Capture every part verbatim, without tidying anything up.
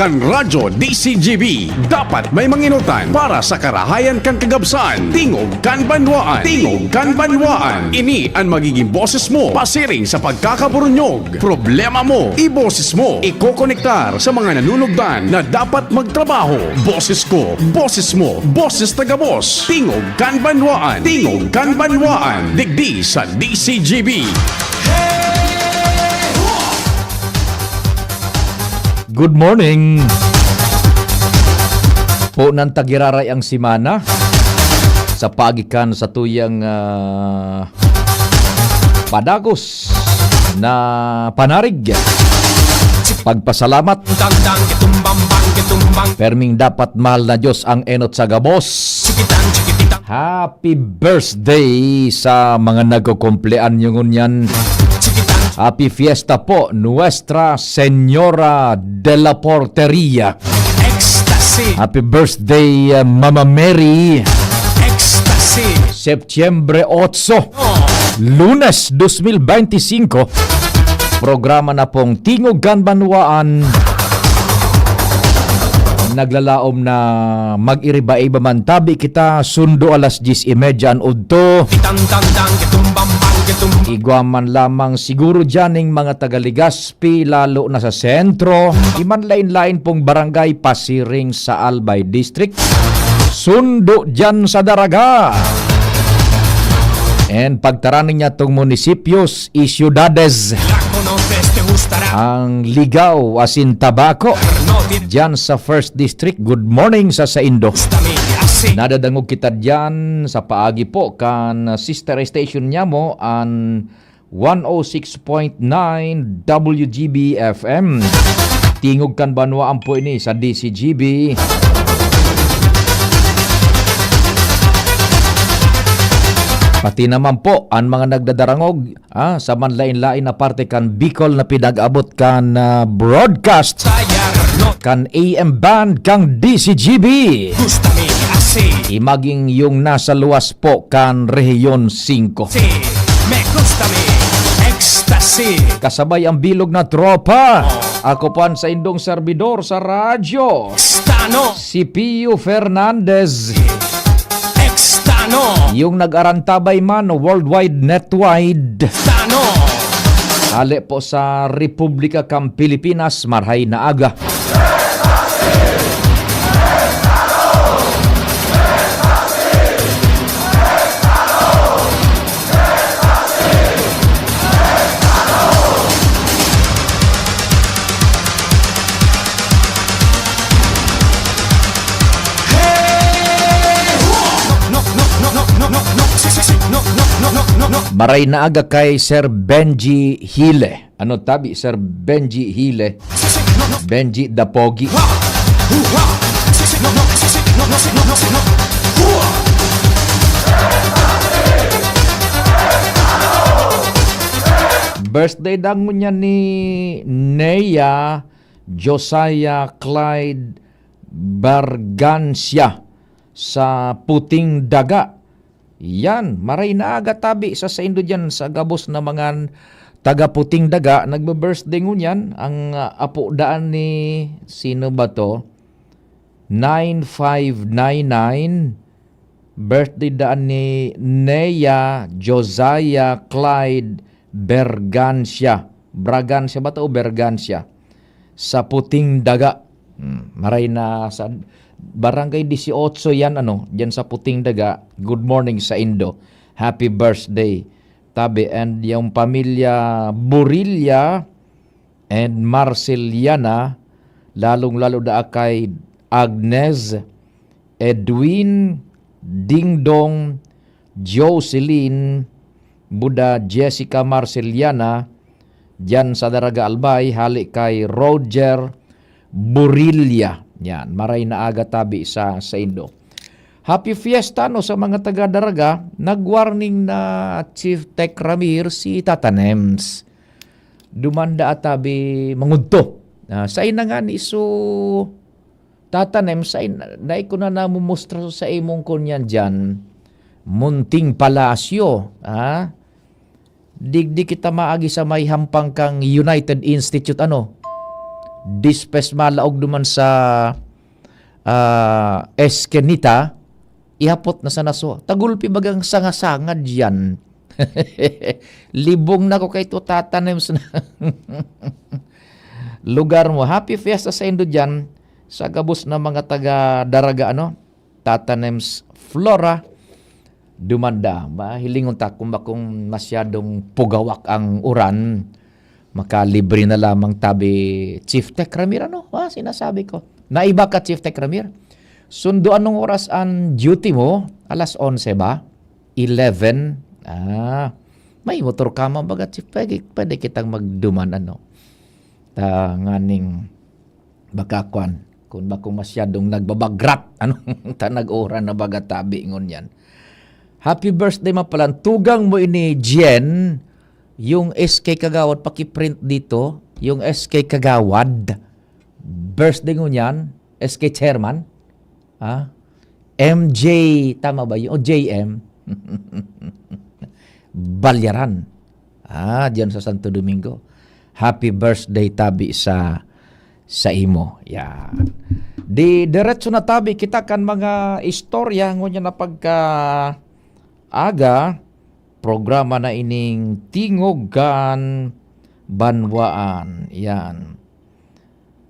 An Radyo D C G B dapat may manginutan para sa karahayan kan kagabsan. Tingog kan banwaan. Tingog kan banwaan. Ini an magiging boses mo pasiring sa pagkakaburunyog. Problema mo, iboses mo. Ikokonektar sa mga nanunugdan na dapat magtrabaho. Boses ko, boses mo, boses ta gabos. Tingog kan banwaan. Tingog kan banwaan. Digdi sa D C G B. Good morning. Po nang tagiraray ang semana sa paagi kan sa tuyang, ah, padagos na panarig. Pagpasalamat. Perming dapat mahal na Diyos ang enot sa gabos. Happy birthday sa mga nagkukumpleanyo ngunyan. Happy fiesta po, Nuestra Señora de la Porteria. Ecstasy. Happy birthday, uh, Mama Mary. Ecstasy. Septiembre otso, Lunes, dos mil benti singko. Programa na pong Tingog kan Banwaan. Naglalaom na mag-iriba-iba man tabi kita, sundo alas dyes y media an udto. Igwa man lamang siguro dyan ning mga taga Legazpi, lalo na sa sentro. Iman lain-lain pong barangay pasiring sa Albay District. Sundo dyan sa Daraga. And pagtaraning niya tong munisipios y ciudades, ang Ligao asin Tabaco, dyan sa First District. Good morning sa saindo. Nadadangog kita dyan sa paagi po kan sister station niya mo, an one oh six point nine W G B F M. Tingog kan Banwaan po ini sa D C G B. Pati naman po an mga nagdadarangog, ah, sa manlain-lain na parte kan Bicol na pinag-abot kan, ah, broadcast kan A M band kang D C G B. Gustami asi. Imaging yung nasa luwas po kan Rehiyon singko. Si, me gusta mi, ecstasy. Kasabay ang bilog na tropa. Ako po an saindong serbidor sa radyo. Stano. Si Pio Fernandez. Extano. Yung nag-arantabay man, worldwide, netwide. Tano. Hale po sa Republika kan Pilipinas, marhay na aga. Maray na aga kay Sir Benji Hile. Ano tabi, Sir Benji Hile? Benji the Pogi. Birthday daw ngunyan ni Nea Josiah Clyde Bargancia sa Puting Daga. Yan, maray na aga tabi sa saindo diyan sa gabos na mga taga Puting Daga, nagbe-birthday ngunyan ang, ah, apo daan ni, sino ba to? Nine five nine nine, birthday daan ni Nea Josiah Clyde Bergancia. Bragancia ba to o Bergancia? Sa Puting Daga. Hmm, maray na sa Barangay Dieciocho yan, ano, diyan sa Puting Daga. Good morning saindo. Happy birthday, tabi. And yung pamilya Burilla and Marceliana, lalong-lalo na kay Agnes, Edwin, Dingdong, Jocelyn, Buda, Jessica Marceliana, diyan sa Daraga Albay, hali kay Roger Burilla. Yan, maray na aga tabi sa saindo. Happy Fiesta, no, sa mga taga Daraga. Nag-warning na Chief Tech Ramir si Tata Nems. Dumanda at tabi mangudto. Ah, sain na nga ni so Tata Nems, sain, dai ko na namumustra sa imong kunyan diyan. Munting Palasyo, ha? Digdi kita maagi sa may hampang kang United Institute, ano? Dispes malaog duman sa, ah, Eskinita, ihapot na sa naso. Tagulpi bagang sanga-sanga diyan. Libong na ko kay to, tatanim sa lugar mo. Happy Fiesta sa indo diyan, sa gabos na mga taga Daraga, ano? Tatanems Flora, dumanda. Ba, hilingon ta kung bakong masyadong pugawak ang uran, makalibre na lamang tabi, Chief Tech Ramir, ano? Ah, sinasabi ko. Naiba ka, Chief Tech Ramir? Sundo, anong oras ang duty mo? Alas onse ba? Eleven? Ah, may motor ka man baga, Chief? Pwede, pwede kitang magduman, ano? Ta nganing baka kwan, kung bako masyadong nagbabagrat, ano, ta nag-oran na baga tabi ngunyan. Happy birthday, mapalan. Tugang mo ini, Jen, yung S K Kagawad, pakiprint dito, yung S K Kagawad, birthday ngunyan, S K Chairman, ah, M J, tama ba yun? O J M? Balyaran. Ah, diyan sa Santo Domingo. Happy birthday, tabi, sa, sa imo. Yan. Di, diretso na, tabi, kita kan mga istorya ngunyan na pagka aga, programa na ining Tingog kan Banwaan. Yan.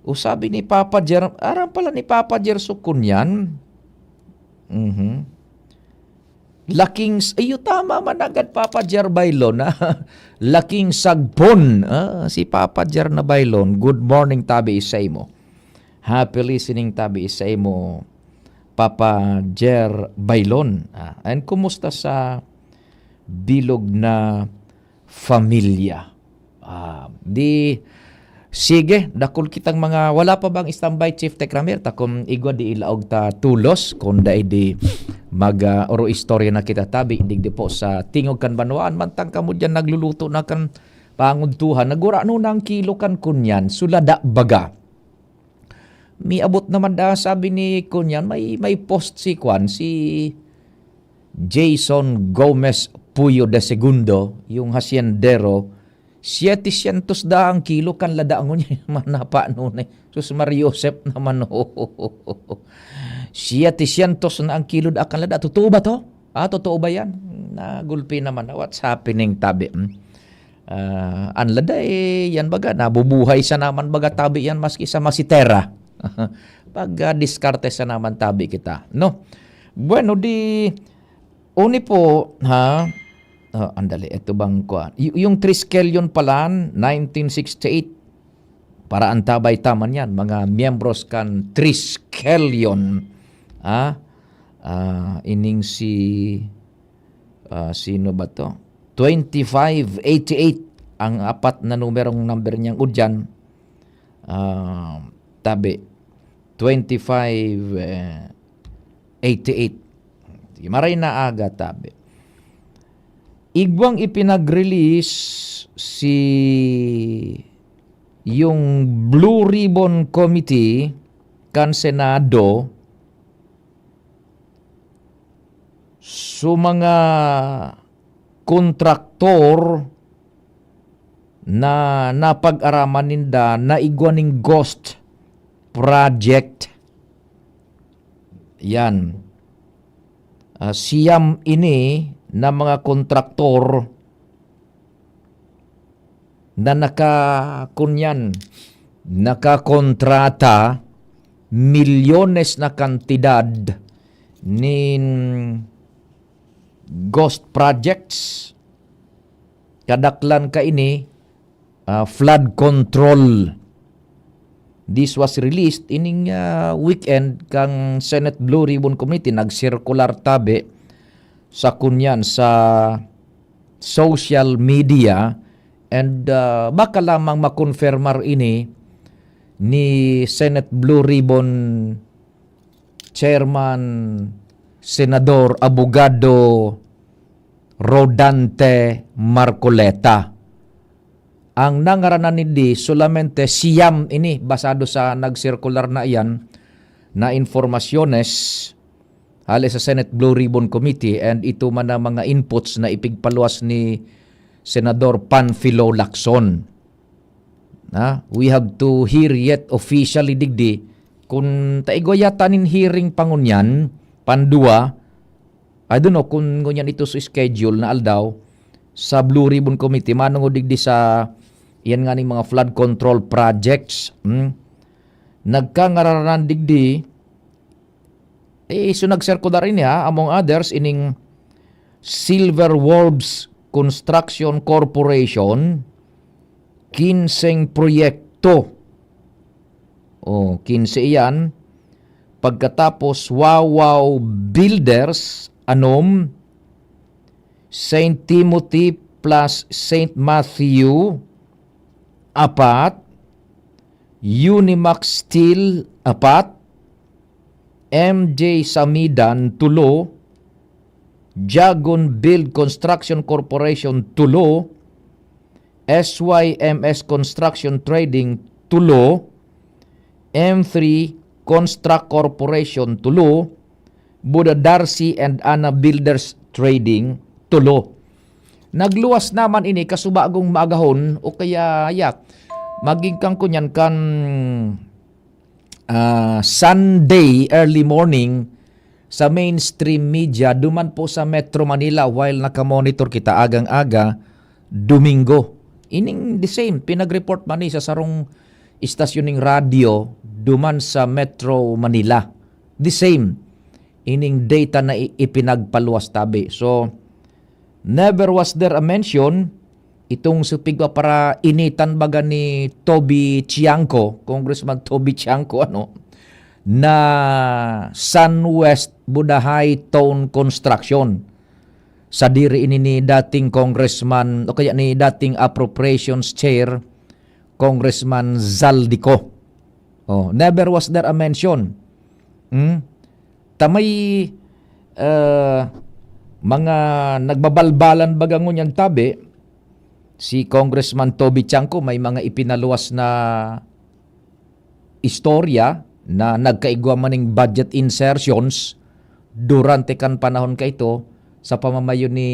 O, sabi ni Papa Jer, aram pala ni Papa Jer Sukunyan. Mhm. Laking s-, iyo, tama man agad, Papa Jer Baylon, ah. Laking Sagpon. Ah, si Papa Jer na Baylon. Good morning, tabi, sa imo. Happy listening, tabi, sa imo, Papa Jer Baylon. Ah, and kumusta sa bilog na familia? Ah, di, sige, dakul kitang mga, wala pa bang standby, Chief Tech Ramir? Ta kung igwa, di ilaog ta tulos, kung dai di mag, ah, oro istorya na kita, tabi, digdi po sa Tingog kan Banwaan. Mantang kamo diyan nagluluto na kan pangudtuhan, nagurano na ang kilo kan kunyan, sulada baga. Miabot naman da, sabi ni kunyan, may, may post si kwan, si Jason Gomez Puyo de Segundo, yung haciendero, siete sientos da ang kilo kan lada ngunyan, manapa nun eh. Sus, Mario Josep naman, oh. Siete sientos na ang kilo da kan lada. Totoo ba to? Ah, totoo ba yan? Nagulpi naman. What's happening, tabi? Hmm? Ah, ang lada, eh, yan baga, nabubuhay sa naman baga, tabi, yan, maski sa masitera. Pag, ah, diskarte sa naman, tabi, kita, no? Bueno, di, uni po, ha? Oh, andali, ito bang kuwan? Y-, yung Triskelion pala, nineteen sixty-eight, para antabay taman yan, mga miyembros kan Triskelion, ah, ah, ining si, ah, sino ba to? Twenty-five eighty-eight ang apat na numerong number niyang udyan. Ah, tabi, twenty-five, eh, eighty-eight. Sige, maray na aga, tabi. Igwang ipinag-release si, yung Blue Ribbon Committee kan Senado, so mga kontraktor na napag-araman ninda na igwa ning ghost project. Yan. Ah, siyam ini na mga kontraktor na naka-, kunyan, nakakontrata milyones na kantidad nin ghost projects. Kadaklan kaini, ah, flood control. This was released ining, ah, weekend kang Senate Blue Ribbon Committee. Nagsirkular tabi sa kunyan sa social media, and, ah, baka lamang makonfirmar ini ni Senate Blue Ribbon Chairman, Senador, Abogado Rodante Marcoleta. Ang nangaranan nindi, solamente siyam ini, basado sa nagsirkular na iyan na informasyones hali sa Senate Blue Ribbon Committee, and ito man ang mga inputs na ipigpaluwas ni Senador Panfilo Lacson. Ha? We have to hear yet officially digdi. Kun ta igwa yata nin hearing pa ngunyan, pandua, I don't know kun ngunyan ito sa schedule na aldaw sa Blue Ribbon Committee, manongod digdi sa iyan nga ning mga flood control projects. Hmm? Nagkangaranan digdi, eh, so nagsirkular ini, ha, among others, ining Silver Wolves Construction Corporation, kinseng proyekto. Oh, kinse iyan. Pagkatapos, Wawaw Builders, anom, Saint Timothy plus Saint Matthew, apat, Unimax Steel, apat, M J Samidan, tulo, Jagon Build Construction Corporation, tulo, S Y M S Construction Trading, tulo, M three Construct Corporation, tulo, Buda Darcy and Ana Builders Trading, tulo. Nagluwas naman ini kasubagong maagahon o kaya, yeah, maging kan kunyan kan, ah, Sunday early morning sa mainstream media duman po sa Metro Manila while nakamonitor kita agang-aga, Domingo. Ining the same, pinag-report man ni sa sarong istasyon ning radyo duman sa Metro Manila. The same, ining data na i-, ipinagpaluwas tabi. So, never was there a mention itong supig wa para initan baga ni Toby Tiangco, Congressman Toby Tiangco, ano, na Sunwest Buda High Tone Construction. Sadiri ini ni dating congressman o kaya ni dating appropriations chair, Congressman Zaldy Co. Oh, never was there a mention. Hmm? Ta may, ah, mga nagbabalbalan baga ngunyan tabi, si Congressman Toby Tiangco may mga ipinaluwas na istorya na nagkaigwa man ning budget insertions durante kan panahon kaito sa pamamayo ni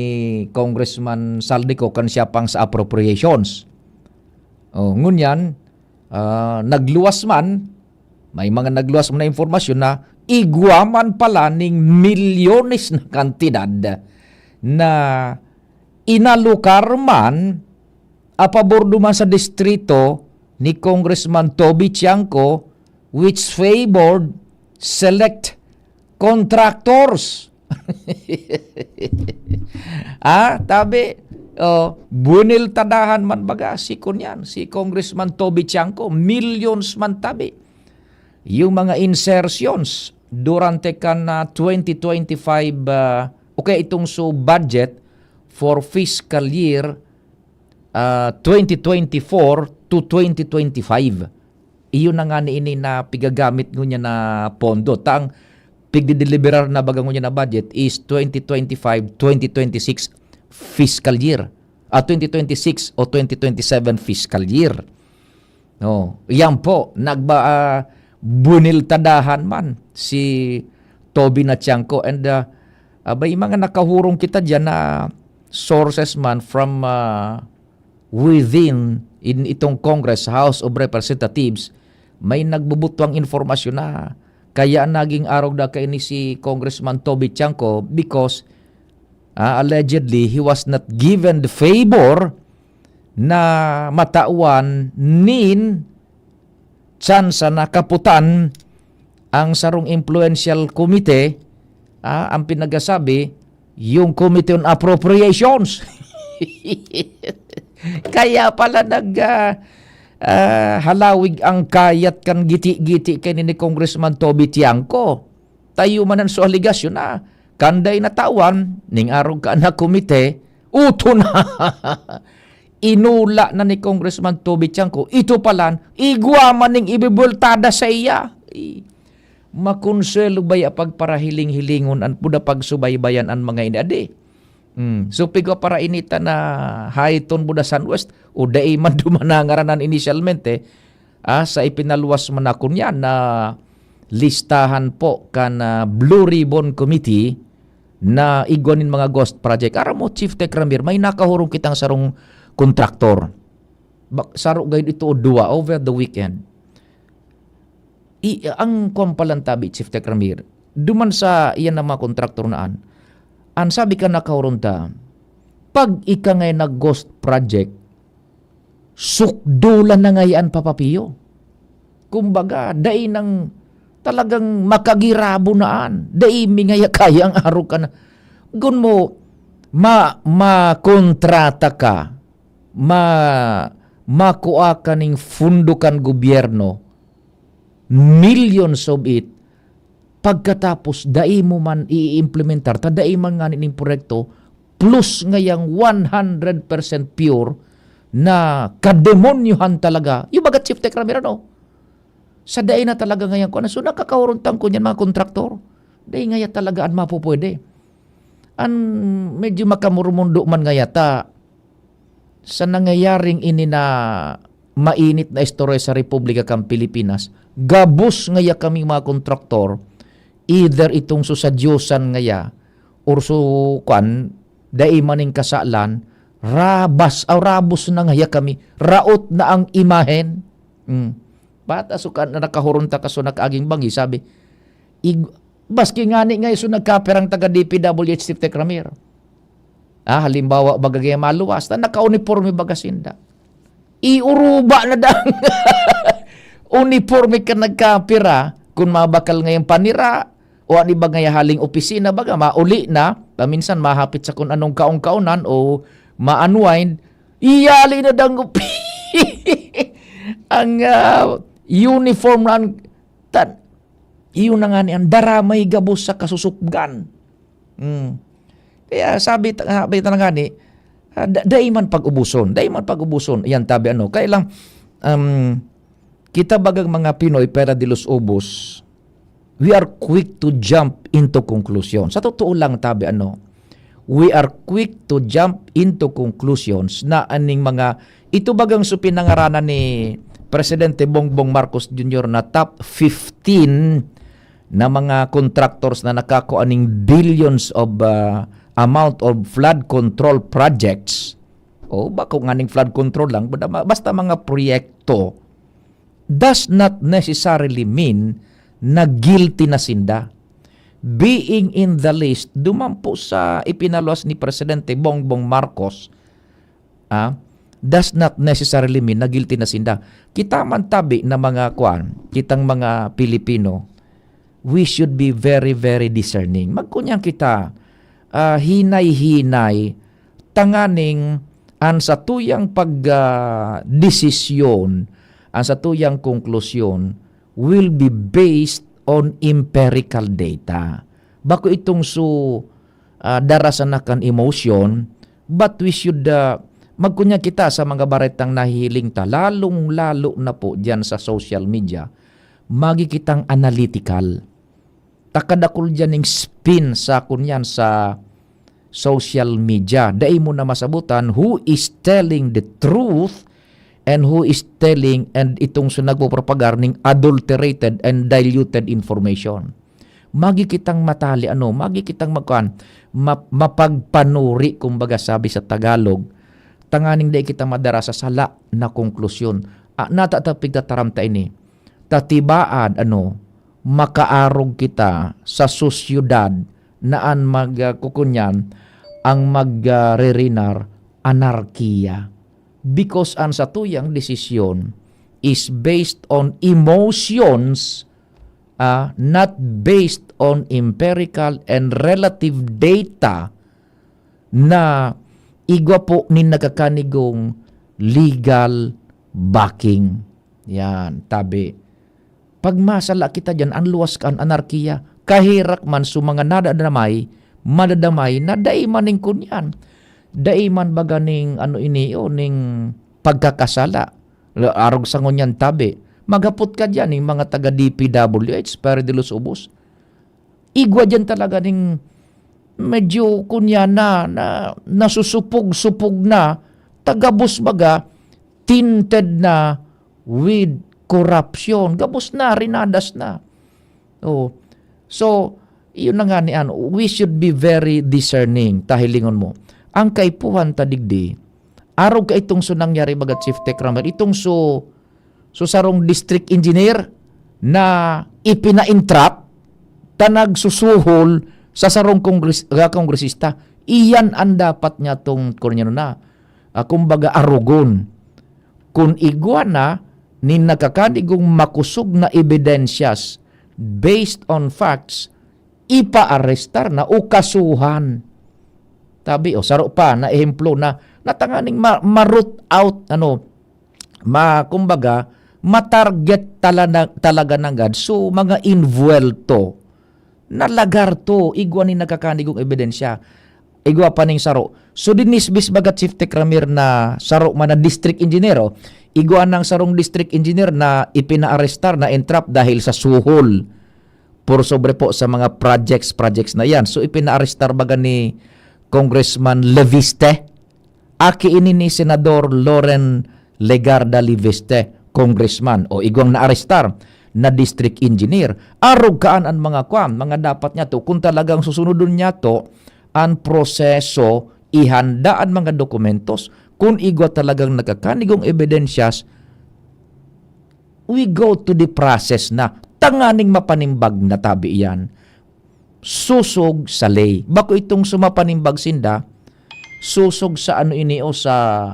Congressman Zaldy Co kan siya pang sa appropriations. Oh, ngunyan, ah, nagluwas man, may mga nagluwas man na impormasyon na igwa man pala ning milyones na kantidad na inalokar man a pabor duman sa distrito ni Congressman Toby Tiangco, which favored select contractors. Ah, tabi, oh, buniltadahan man baga si kunyan, si Congressman Toby Tiangco, millions man tabi. Yung mga insertions durante kan, ah, twenty twenty-five, ah, o kaya itong so budget for fiscal year, ah, twenty twenty-four to twenty twenty-five. Iyo na nga ni ini na pigagamit ngunyan na pondo. Ta ang pigdideliberar na baga ngunyan na budget is twenty twenty-five, twenty twenty-six fiscal year. Ah, twenty twenty-six o twenty twenty-seven fiscal year. No, iyan po, nagba-, ah, buniltadahan man si Toby na Tiangco. And, ah, ah, may mga nakahurong kita diyan na sources man from, ah, within in itong Congress, House of Representatives, may nagbubutwang informasyon na kaya naging arog na kaini si Congressman Toby Tiangco because, ah, allegedly, he was not given the favor na matawan nin tsansa na kaputan ang sarong influential committee, ah, ang pinagasabi, yung Committee on Appropriations. Kaya pala nag, ah, ah, halawig ang kayat kan giti-giti kay ni Congressman Toby Tiangco. Tayo man an so aligasyon na kanday natawan ning arog ka na komite, uto na. Inula na ni Congressman Toby Tiangco, ito palan, igwa man ning ibibultada sa iya. Ay, makonsuelo baya pagparahiling-hilingon an puda pagsubaybayan an mga ini adi? Hmm. So, pigwa para inita na High Tone Buda Sunwest, o dai man duman na ngaranan inisyalmente, ah, sa ipinaluwas man na kunyan na listahan po kan, ah, Blue Ribbon Committee na igwa nin mga ghost project. Aram mo, Chief Tech Ramir, may nakahurong kitang sarong kontraktor. Bak-, saro gayud ito o duwa over the weekend. I-, ang kwan palan tabi, Chief Tech Ramir, duman sa iyan na mga kontraktor na an, an sabi kan nakahuron ta, pag ika ngaya nag-ghost project, sukdulan na ngaya an papapiyo. Kumbaga, dai nang talagang makagirabo na an. Dai mi ngaya kaya ang arog ka na. Gun mo, ma-, makontrata ka, ma-, makua ka ning fundo kan gobyerno, millions of it, pagkatapos dai mo man i-implementar, ta dai man ngani ning proyekto, plus ngayang one hundred percent pure na kademonyohan talaga, yung baga Chief Tech Ramir, ano? Sa dai na talaga ngayang kuwan. So, nakakauruntan ko niyan, mga kontraktor. Dai ngaya talaga an mapupwede. An medyo makamurumundo man ngaya ta, sa nangyayaring ini na mainit na istorya sa Republika kan Pilipinas, gabos ngaya kaming mga kontraktor, either itong susadyosan ngaya, or su-, kwan, dai maning kasalan, rabas, aw, rabos na ngaya kami, raot na ang imahen. Hmm. Bata suka na nakahuron ta kaso nakaaging bangi, sabi, ig-, maski ngani nga iso nagkapirang taga D P W H, Chief Tech Ramir. Ah, halimbawa, baga gaya maluwas, na naka-uniforme baga sinda. Iuruba na dang uniforme ka nagkapira, kung mabakal ngayang panira, o ani ba ngaya haling opisina, baga, mauli na, paminsan mahapit sa kung anong kaon-kaonan o ma-unwind, iyali na dang upi-, ang, ah, uniform na ang, tan-, iyon na nga ni ang daramay gabos sa kasusupgan. Hmm. Kaya sabi ta-, sabi ta na ngani, ah, da-, dai man pag-ubuson, dai man pag-ubuson. Yan, tabi ano. Kaya lang, um, kita bagang mga Pinoy, pera de los ubos, we are quick to jump into conclusion. Sa totoo lang, tabi ano, we are quick to jump into conclusions na aning mga, ito bagang su pinangaranan ni Presidente Bongbong Marcos Junior na top fifteen na mga contractors na nakakua ning billions of, ah, amount of flood control projects. O, bako nganing flood control lang, basta, basta mga proyekto, does not necessarily mean na guilty na sinda. Being in the list, duman po sa ipinaluwas ni Presidente Bongbong Marcos, ah, does not necessarily mean na guilty na sinda. Kita man tabi na mga, kuan, kitang mga Pilipino, we should be very, very discerning. Magkunyan kita, ah, hinay-hinay, tanganing an satuyang pag, ah, desisyon, an satuyang konklusyon will be based on empirical data. Bako itong su-, ah, dara sana kan emotion, but we should, ah, magkunya kita sa mga baretang nahihiling ta, lalong-lalo na po diyan sa social media, magi kitang analytical. Takadakul diyan ning spin sa kunyan sa social media. Dai mo na masabutan who is telling the truth and who is telling and itong su nagpopropagar ning adulterated and diluted information. Magi kitang matali, ano, magi kitang magkuan, map-, mapagpanuri, kumbaga sabi sa Tagalog, tanganing dai kita madara sa sala na konklusyon. Ah, nata ta pigtataram ta ini. Ta tibaad, ano, makaarog kita sa sosyedad na an mag-, ah, kukunyan, ang mag, ah, rerinar, anarkiya. Because an satuyang desisyon is based on emotions, ah, not based on empirical and relative data na igwa po nin nagkakanigong legal backing. Yan, tabi. Pag masala kita diyan, an luwas kan anarkiya. Kaherak man su mga nadadamay, madadamay na dai man ning kunyan. Dai man baga ning ano ini, o, ning pagkakasala. La-, arog sa ngunyan tabi. Maghapot ka diyan, ning mga taga D P W H, Padre de los Ubos. Igwa diyan talaga ning medyo kunya na, na nasusupog-supog na, ta gabos baga, tinted na with corruption. Gabos na, rinadas na. Oh. So, yun na nga ni ano, we should be very discerning, ta hilingon mo. Ang kaipuhan ta digdi, Arog ka itong so nangyari, baga, Chief Tech Ramel, itong so, so sarong district engineer na ipina-entrap ta nagsusuhol sa sarong kongres-, ah, kongresista. Iyan ang dapat niya tong, kunyan na, ah, kumbaga, arogon. Kun igwa na nin nakakanigong makosog na ebidensyas, based on facts, ipaarestar na o kasuhan. Tabi, o, saro pa na ehemplo na, na tanganing ma-, ma-root out, ano, ma-, kumbaga, ma-target tala-, talaga nanggad. So, mga invuelto na lagar to, igwa ni nakakanigong ebidensya. Igwa pa ning saro. So, dinisbis baga, Chief Tech Ramir, na saro man na district engineer, oh. Igwa nang sarong district engineer na ipinaarestar, na entrap dahil sa suhol. Por sobre po sa mga projects, projects na yan. So, ipinaarestar baga ni Congressman Leviste. Aki ini ni Senador Loren Legarda Leviste, congressman, o igwang naarestar na district engineer. Arog kaan an mga kwan, mga dapat niya to. Kung talagang susunodon niya to, an proseso, ihanda an mga dokumentos. Kung igwa talagang nagkakanigong ebidensyas, we go to the process na. Tanganing mapanimbag na tabi iyan. Susog sa ley. Bako itong sumapanimbag sinda, susog sa ano ini o sa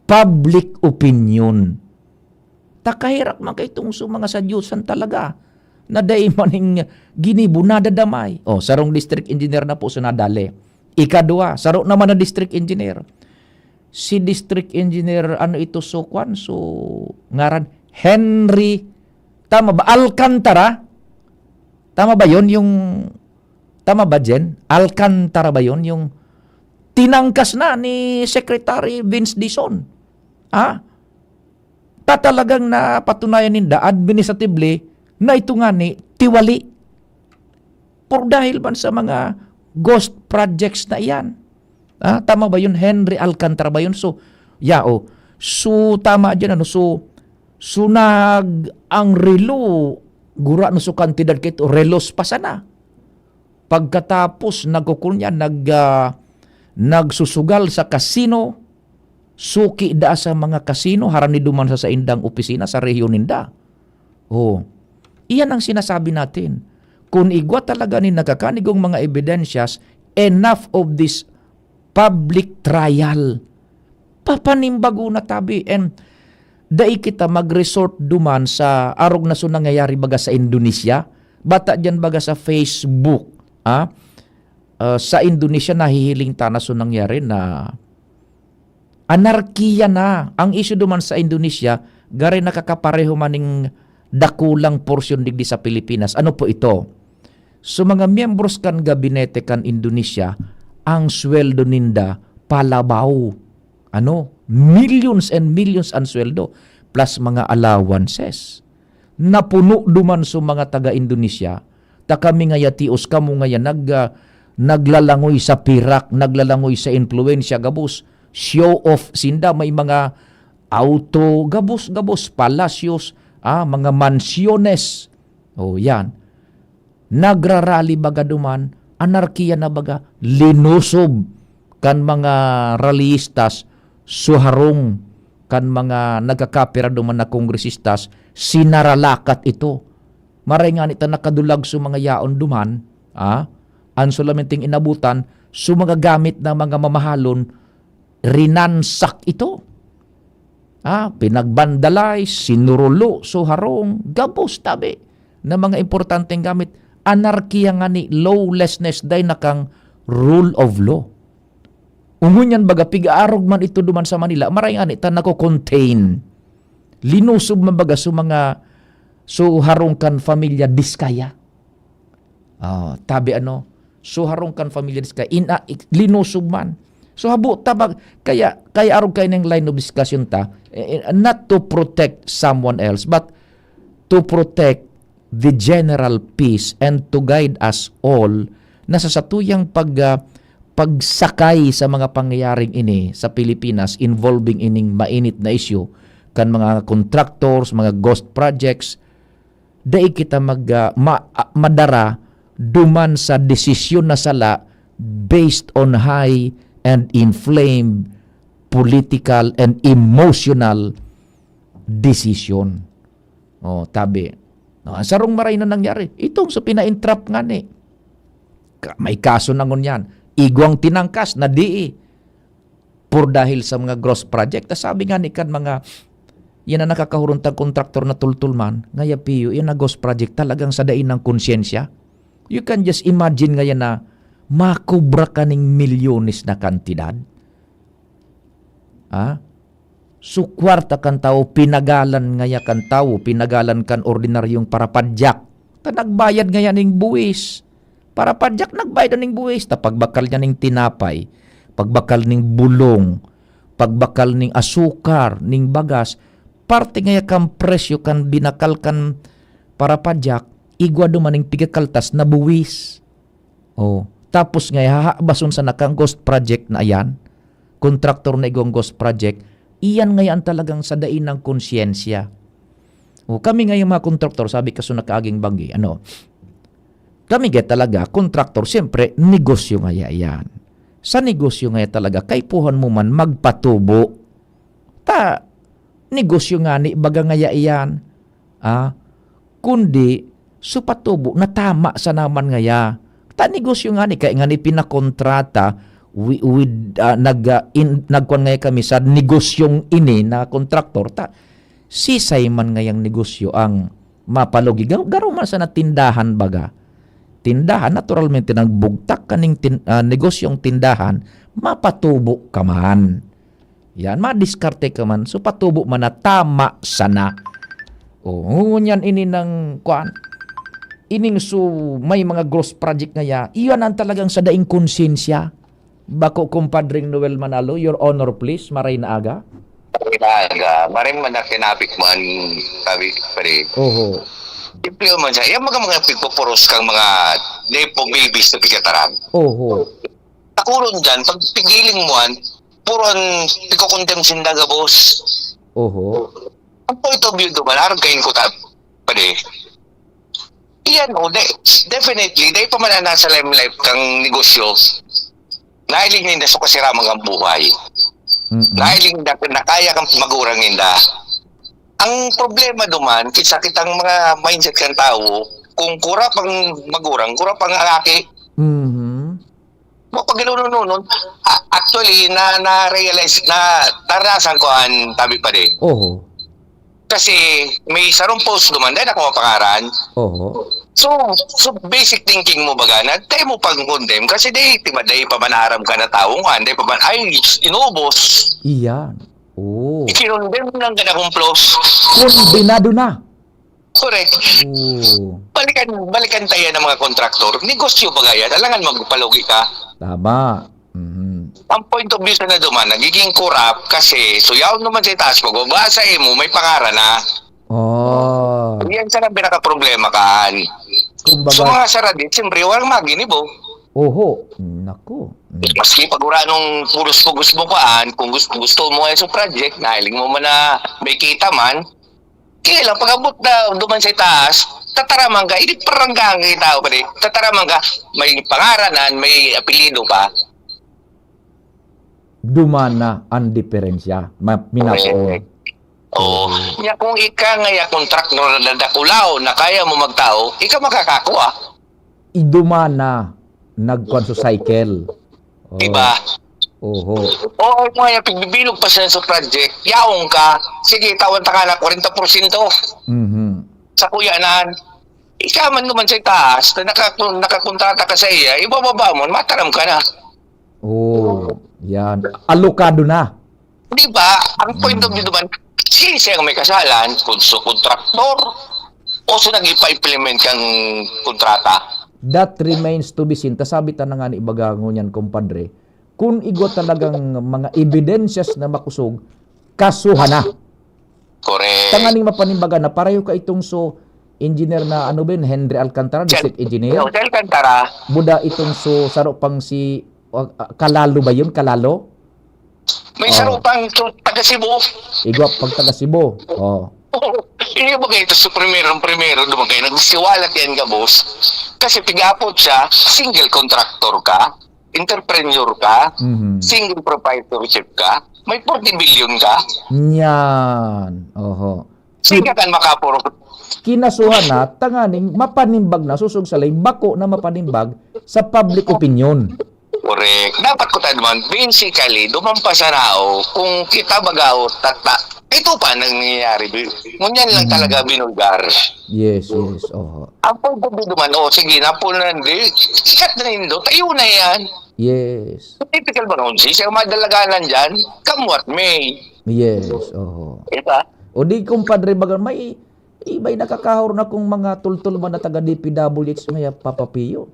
public opinion. Takahirak man kay itong sa mga sadyosan talaga na dai maning ginibo, nadadamay. O, sarong district engineer na po so nadali. Ikadwa, saro naman na district engineer. Si district engineer, ano ito, so kwan, so ngaran, Henry, tama ba? Alcantara? Tama ba yun? Yung, tama ba, Jen? Alcantara ba yun? Yung tinangkas na ni Secretary Vince Dizon. Ha? Ta talagang napatunayan ninda, administratively, na ito nga ni tiwali. Pero dahil man sa mga ghost projects na iyan. Ah, tama ba yun? Henry Alcantara ba yun? So, yao. So, tama dyan, ano? So, so nag-, ang relo, gura no so kantidad kito, relos pa sana. Pagkatapos, nagkukunya, nag, ah, nagsusugal sa kasino, suki daa sa mga kasino, harani duman sa saindang opisina, sa rehiyon ninda. Oh, iyan ang sinasabi natin. Kun igwa talaga nin nakakanigong mga ebidensyas, enough of this public trial. Papanimbago na tabi. And dai kita mag-resort duman sa arog na so nangyayari baga sa Indonesia. Bata diyan baga sa Facebook, ah, ah, sa Indonesia, nahihiling ta na so nangyari na anarkiya na. Ang isyu duman sa Indonesia, gari nakakapareho man ning dakulang porsyon digdi sa Pilipinas. Ano po ito? So, mga miyembros kan gabinete kan Indonesia, ang sweldo ninda palabaw. Ano? Millions and millions ang sweldo, plus mga allowances. Napuno duman so mga taga Indonesia, ta kami ngaya tios, kamo ngaya nag-, ah, naglalangoy sa pirak, naglalangoy sa impluwensya, gabos, show off sinda, may mga auto, gabos, gabos, palasyos, ah, mga mansyones. Oh, yan. Nagrarally baga duman, anarkiya na baga, linusob kan mga rallyistas, suharong kan mga nagkakapira duman na kongresistas, sinaralakat ito. Maray ngani ta nakadulag so mga yaon duman, ah, an solamenting inabutan, so mga gamit na mga mamahalon, rinansak ito. Ah, pinagbandalize, sinurulo, so harong, gabos tabi na mga importanteng gamit. Anarkiya ngani, lawlessness, dai na kang rule of law. Ngunyan baga, pig-aarog man ito duman sa Manila, maray ngani ta nako-contain. Linusob man baga so mga, so harong kan Familia Diskaya. Ah, tabi ano, so harong kan Familia Diskaya, ina-, ik-, linusob man. So habo ta bag-, kaya, kaya arog kayo ning line of discussion ta, eh, eh, not to protect someone else, but to protect the general peace and to guide us all na sa satuyang pag, ah, pagsakay sa mga pangyayaring ini sa Pilipinas involving ining mainit na isyu kan mga contractors, mga ghost projects, dai kita mag, ah, ma-, ah, madara duman sa desisyon na sala based on high and inflamed political and emotional decision. O, tabi. No, ang sarong maray na nangyari, itong sa pina-entrap ngani. Ka-, may kaso na ngunyan. Igwang tinangkas na di, por dahil sa mga ghost project. Ta sabi ngani kan mga, yan ang nakakahuron tang kontraktor na tultol man, ngaya piyo, yan na ghost project, talagang sa dai nang konsyensya. You can just imagine ngaya na makubra ka ning milyones na kantidad. Ha? So, kwarta kan tawo, pinagalan ngaya kan tawo, pinagalan kan ordinaryong parapadyak. Ta nagbayad ngaya ning buwis. Parapadyak, nagbayad na ning buwis. Ta pagbakal niya ning tinapay, pagbakal ning bulong, pagbakal ning asukar, ning bagas, parte ngaya kan presyo kan binakal kan parapadyak, igwa duman ning pigakaltas na buwis. Oh, tapos ngaya hahabason sana kan ghost project na iyan, kontraktor na igwang ghost project, iyan ngaya an talagang sa dai nang konsyensya. Oh, kami ngayang mga kontraktor, sabi kaso nakaaging banggi, ano, kami ngaya talaga, kontraktor, siyempre, negosyo ngaya iyan. Sa negosyo ngaya talaga, kaipuhan mo man magpatubo. Ta, negosyo ngani, baga ngaya iyan. Ah, kundi, so patubo na tama sana man ngaya. Ta negosyo ngani, kaya ngani pinakontrata, wi-, with, ah, nag, ah, in, nagkuan ngaya kami sa negosyong ini na kontraktor, ta sisay man ngayang negosyo ang mapalugi. Ga-, garo man sana tindahan baga. Tindahan, naturalmente, nang bugtak kaning tin-, ah, negosyong tindahan, mapatubo ka man. Yan, madiskarte ka man. So, patubo man na tama sana. O, ngunyan ini nang, kuan, ining so, may mga ghost project ngaya, iyan ang talagang sa daing konsyensya. Bako, Kumpadring Noel Manalo, your honor, please, maray na aga. Maray na aga. Maray man na kinapik man, sabi, pare. Oho. Simple man siya. Yan mga, mga pigpupuros kang mga nepo babies na pigkataran. Oho. Takuron dyan, pag pigiling mo an, puro an piko-condemn sinda gabos. Oho. Ang point of view duman, arog kain ko ta, pare. Iyan, o, de-, definitely, dahil pa man ang nasa limelight kang negosyo, nahiling ninda sa kasiraman ng buhay. Mm-mm. Nahiling ninda na kaya kang magurang ninda. Ang problema duman, kisa kitang mga mindset kang tao, kung kurap ang magurang, kurap ang aki. Mhm. Mapag-inununon, a-, actually, na, na-realize, na, naranasan ko an tabi pa din. Oho. Kasi may sarong post duman, dahil ako mapangaran. Oho. So, so basic thinking mo baga na, dahil mo pang condemn, kasi dahil, di ba, dahil pa man aram ka na taong kan, dahil pa man, ay, inubos. Iyan. Oo. Kinondemn lang ka na kung plus. Kondinado na. Correct. Oo. Balikan, balikan tayo ng mga kontraktor. Negosyo ba kaya? Alangan magpalugi ka. Tama. Mhm. Ang point of view na duman, nagiging corrupt kasi suyaw naman sa itaas, pagbaba sa imo, may pangaran na. Oh. Yan sa nang pinaka-problema kaan. Kumbaga, so, mga saradit, siyempre, walang maginibo. Oho. Naku. Mm. Maski pag uranong puros-pugos mo kaan, kung gusto, gusto mo yan sa project, nahiling mo man na may kita man, kaya lang, pag-abot na duman sa itaas, tataraman ka, hindi paranggang yung tao, pare. Tataraman ka, may pangaranan, may apelyido pa. Duman na ang diferensya. Ma-, minapoon. Correct. Oo. Oo. Nya, kung ika nga ya kontraktor na dakulaw na kaya mo magtao, ika makakakua. Iduma na nagkuan sa cycle. Oh. Diba? Oho. Oo, mo yan, pigbibilog pa siya sa project, yaong ka, sige, tawan ta ka na kwarenta porsyento. Mhm. Sa kuya nan, ika man naman sa itaas, na naka-, nakakontrata ka sa iya, ibababa mo, mataram ka na. Oh, yan. Alokado na. Di ba? Ang point of view naman, si siya ang may kasalan, kung su kontraktor, o sa nag-ipa-implement kang kontrata. That remains to be seen. Ta sabi ta na nga ni ibaga ngunyan, kumpadre, kung igwa talagang mga evidences na makusog, kasuhan na. Correct. Tanganing mapanimbaga na pareho ka itong so engineer na ano ba yun, Henry Alcantara, district engineer? Jose Alcantara. Buda itong so saro pang si, uh, uh, Kalalo ba yun? Kalalo? May saro pang to-, taga Cebu. Igwa pag taga Cebu. Oh. Iyo ba kayo ito sa primero, primero naman kayo? Nagsiwalat yan ka, boss. Kasi pigapot siya, single contractor ka, entrepreneur ka, Mhm. single proprietorship ka, May forty billion ka? Yan. Oho. Saan ka kan makapurot? Kinasuhan na, tanganing mapanimbag na, susog sa lay, bako na mapanimbag sa public opinion. Correct. Dapat ko tayo naman, basically, duman pa sa tao, kung kita baga o tata, ito pa nangyayari, bi-, ngunyan lang Hmm. talaga binulgar. Yes, yes, oho. Ang pagdabi naman, oh, sige, napul na, hindi. Sikat na nindo, tayo na yan. Yes. Typical ba nun, si, sa madalaganan dyan, come what may. Yes, oho. Diba? O di, kumpadre, baga may, iba'y nakakahor na kung mga tultol man na taga D P W H ngaya, Papa Pio.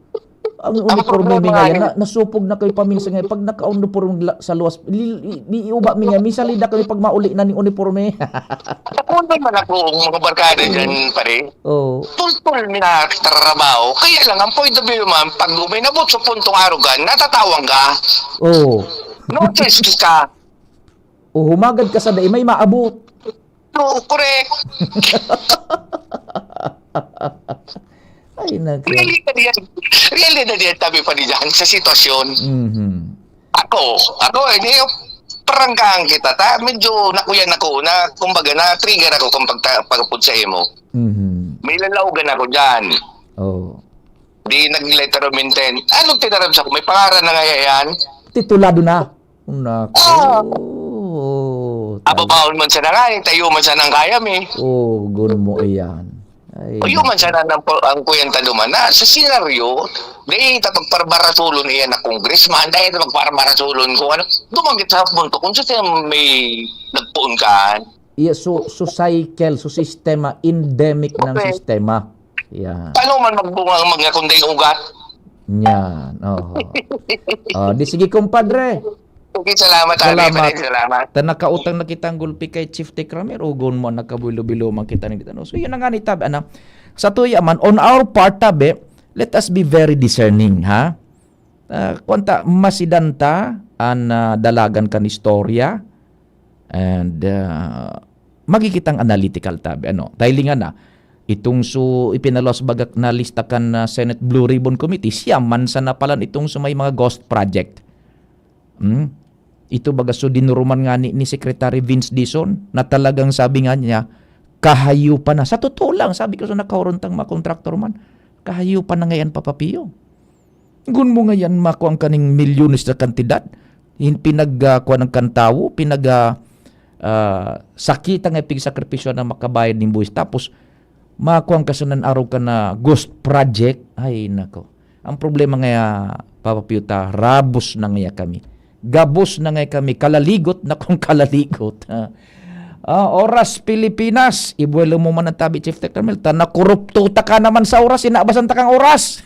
Ang Ang uniforme mi problema ngayon, ay na, nasupog na kayo paminsan ngayon. Pag naka-uniforme la-, sa luwas, li-, li-, iuba mi ngayon, minsan lida kami pag mauli na ni uniforme. Nakunan man ako ang mga barkada dyan, pare. Oo. Tultol mi na trabaho. Kaya lang, ang point of view man, pag uminabot sa puntong arogan, natatawang ka. Oo. No choice ka. O humagad ka sa dai may maabot. Oo, correct. Ay, naku. Realidad yan. Realidad yan, tabi pa di dyan, sa sitwasyon. Mhm. Ako, ako, eh, di, paranggahan kita, ta? Medyo nakuyan ako, na, kumbaga, na-trigger ako kung pagta-, pagpud sa imo. Mhm. May lalaugan ako dyan. Oo. Di nag-letter of intent. Anong tinaram sa ko? May pangaran na nga yan? Titulado na. Naku. Ah. Ababaon man sana nga, eh, tayo man sana ang kaya, eh. Oh, gun mo iyan. Ay, Tayo man naku. sana ng po-, ang kuyang taluman na sa senaryo, dahil ta pagparbarasulon iyan na congressman, dahil ta pagparbarasulon kung ano, dumanggit sa punto kung sa siya may nagpuon ka. Iya, so, so cycle, so sistema, endemic ng Okay. sistema. Yan. Paano man magbunga ang mga kunding ugat? Yan, oho. Oh, di sige, kumpadre. Okay, salamat, Abi. Salamat. Maraming salamat. Ta nakautang na kita ang gulpi kay Chief Tech Ramir, ugon mo, nagkabilo-bilo man kita ni, ano. So, yun na nga ni Tabi, ano. Sa tuya man, on our part, Tabi, let us be very discerning, ha? Ah, kwanta, masidan ta an, ah, dalagan kan istorya, and, ah, magigitang analytical, Tabi, ano. Dahil nga na, itong su-, ipinaluwas bagak na lista kan, ah, Senate Blue Ribbon Committee, siya man sana palan itong su may mga ghost project. Hmm? Ito baga, so, dinuruman nga ni, ni Secretary Vince Dizon na talagang sabi nga niya, "Kahayupan na." Sa totoo lang, sabi ko sa nakahuron tang mga kontraktor man, "Kahayupan na ngayon, Papa Pio." Gun mo ngayon, makuha ang kaning milyones na kantidad, hin-, pinag, ah, kuha ng kantawo, pinag, ah, ah, sakita nga pigsakripisyo na makabayad ng buwis. Tapos, makuha ang kasanan araw ka na ghost project. Ay, nako. Ang problema nga, Papa Pio, ta, rabos na nga kami. Gabos na nga kami. Kalaligot na kung kalaligot. Ah, Oras Pilipinas. Ibuelo mo man ang tabi, Chief Tech Ramil. Ta, nakorupto ta ka naman sa oras. Inabasan ta kang oras.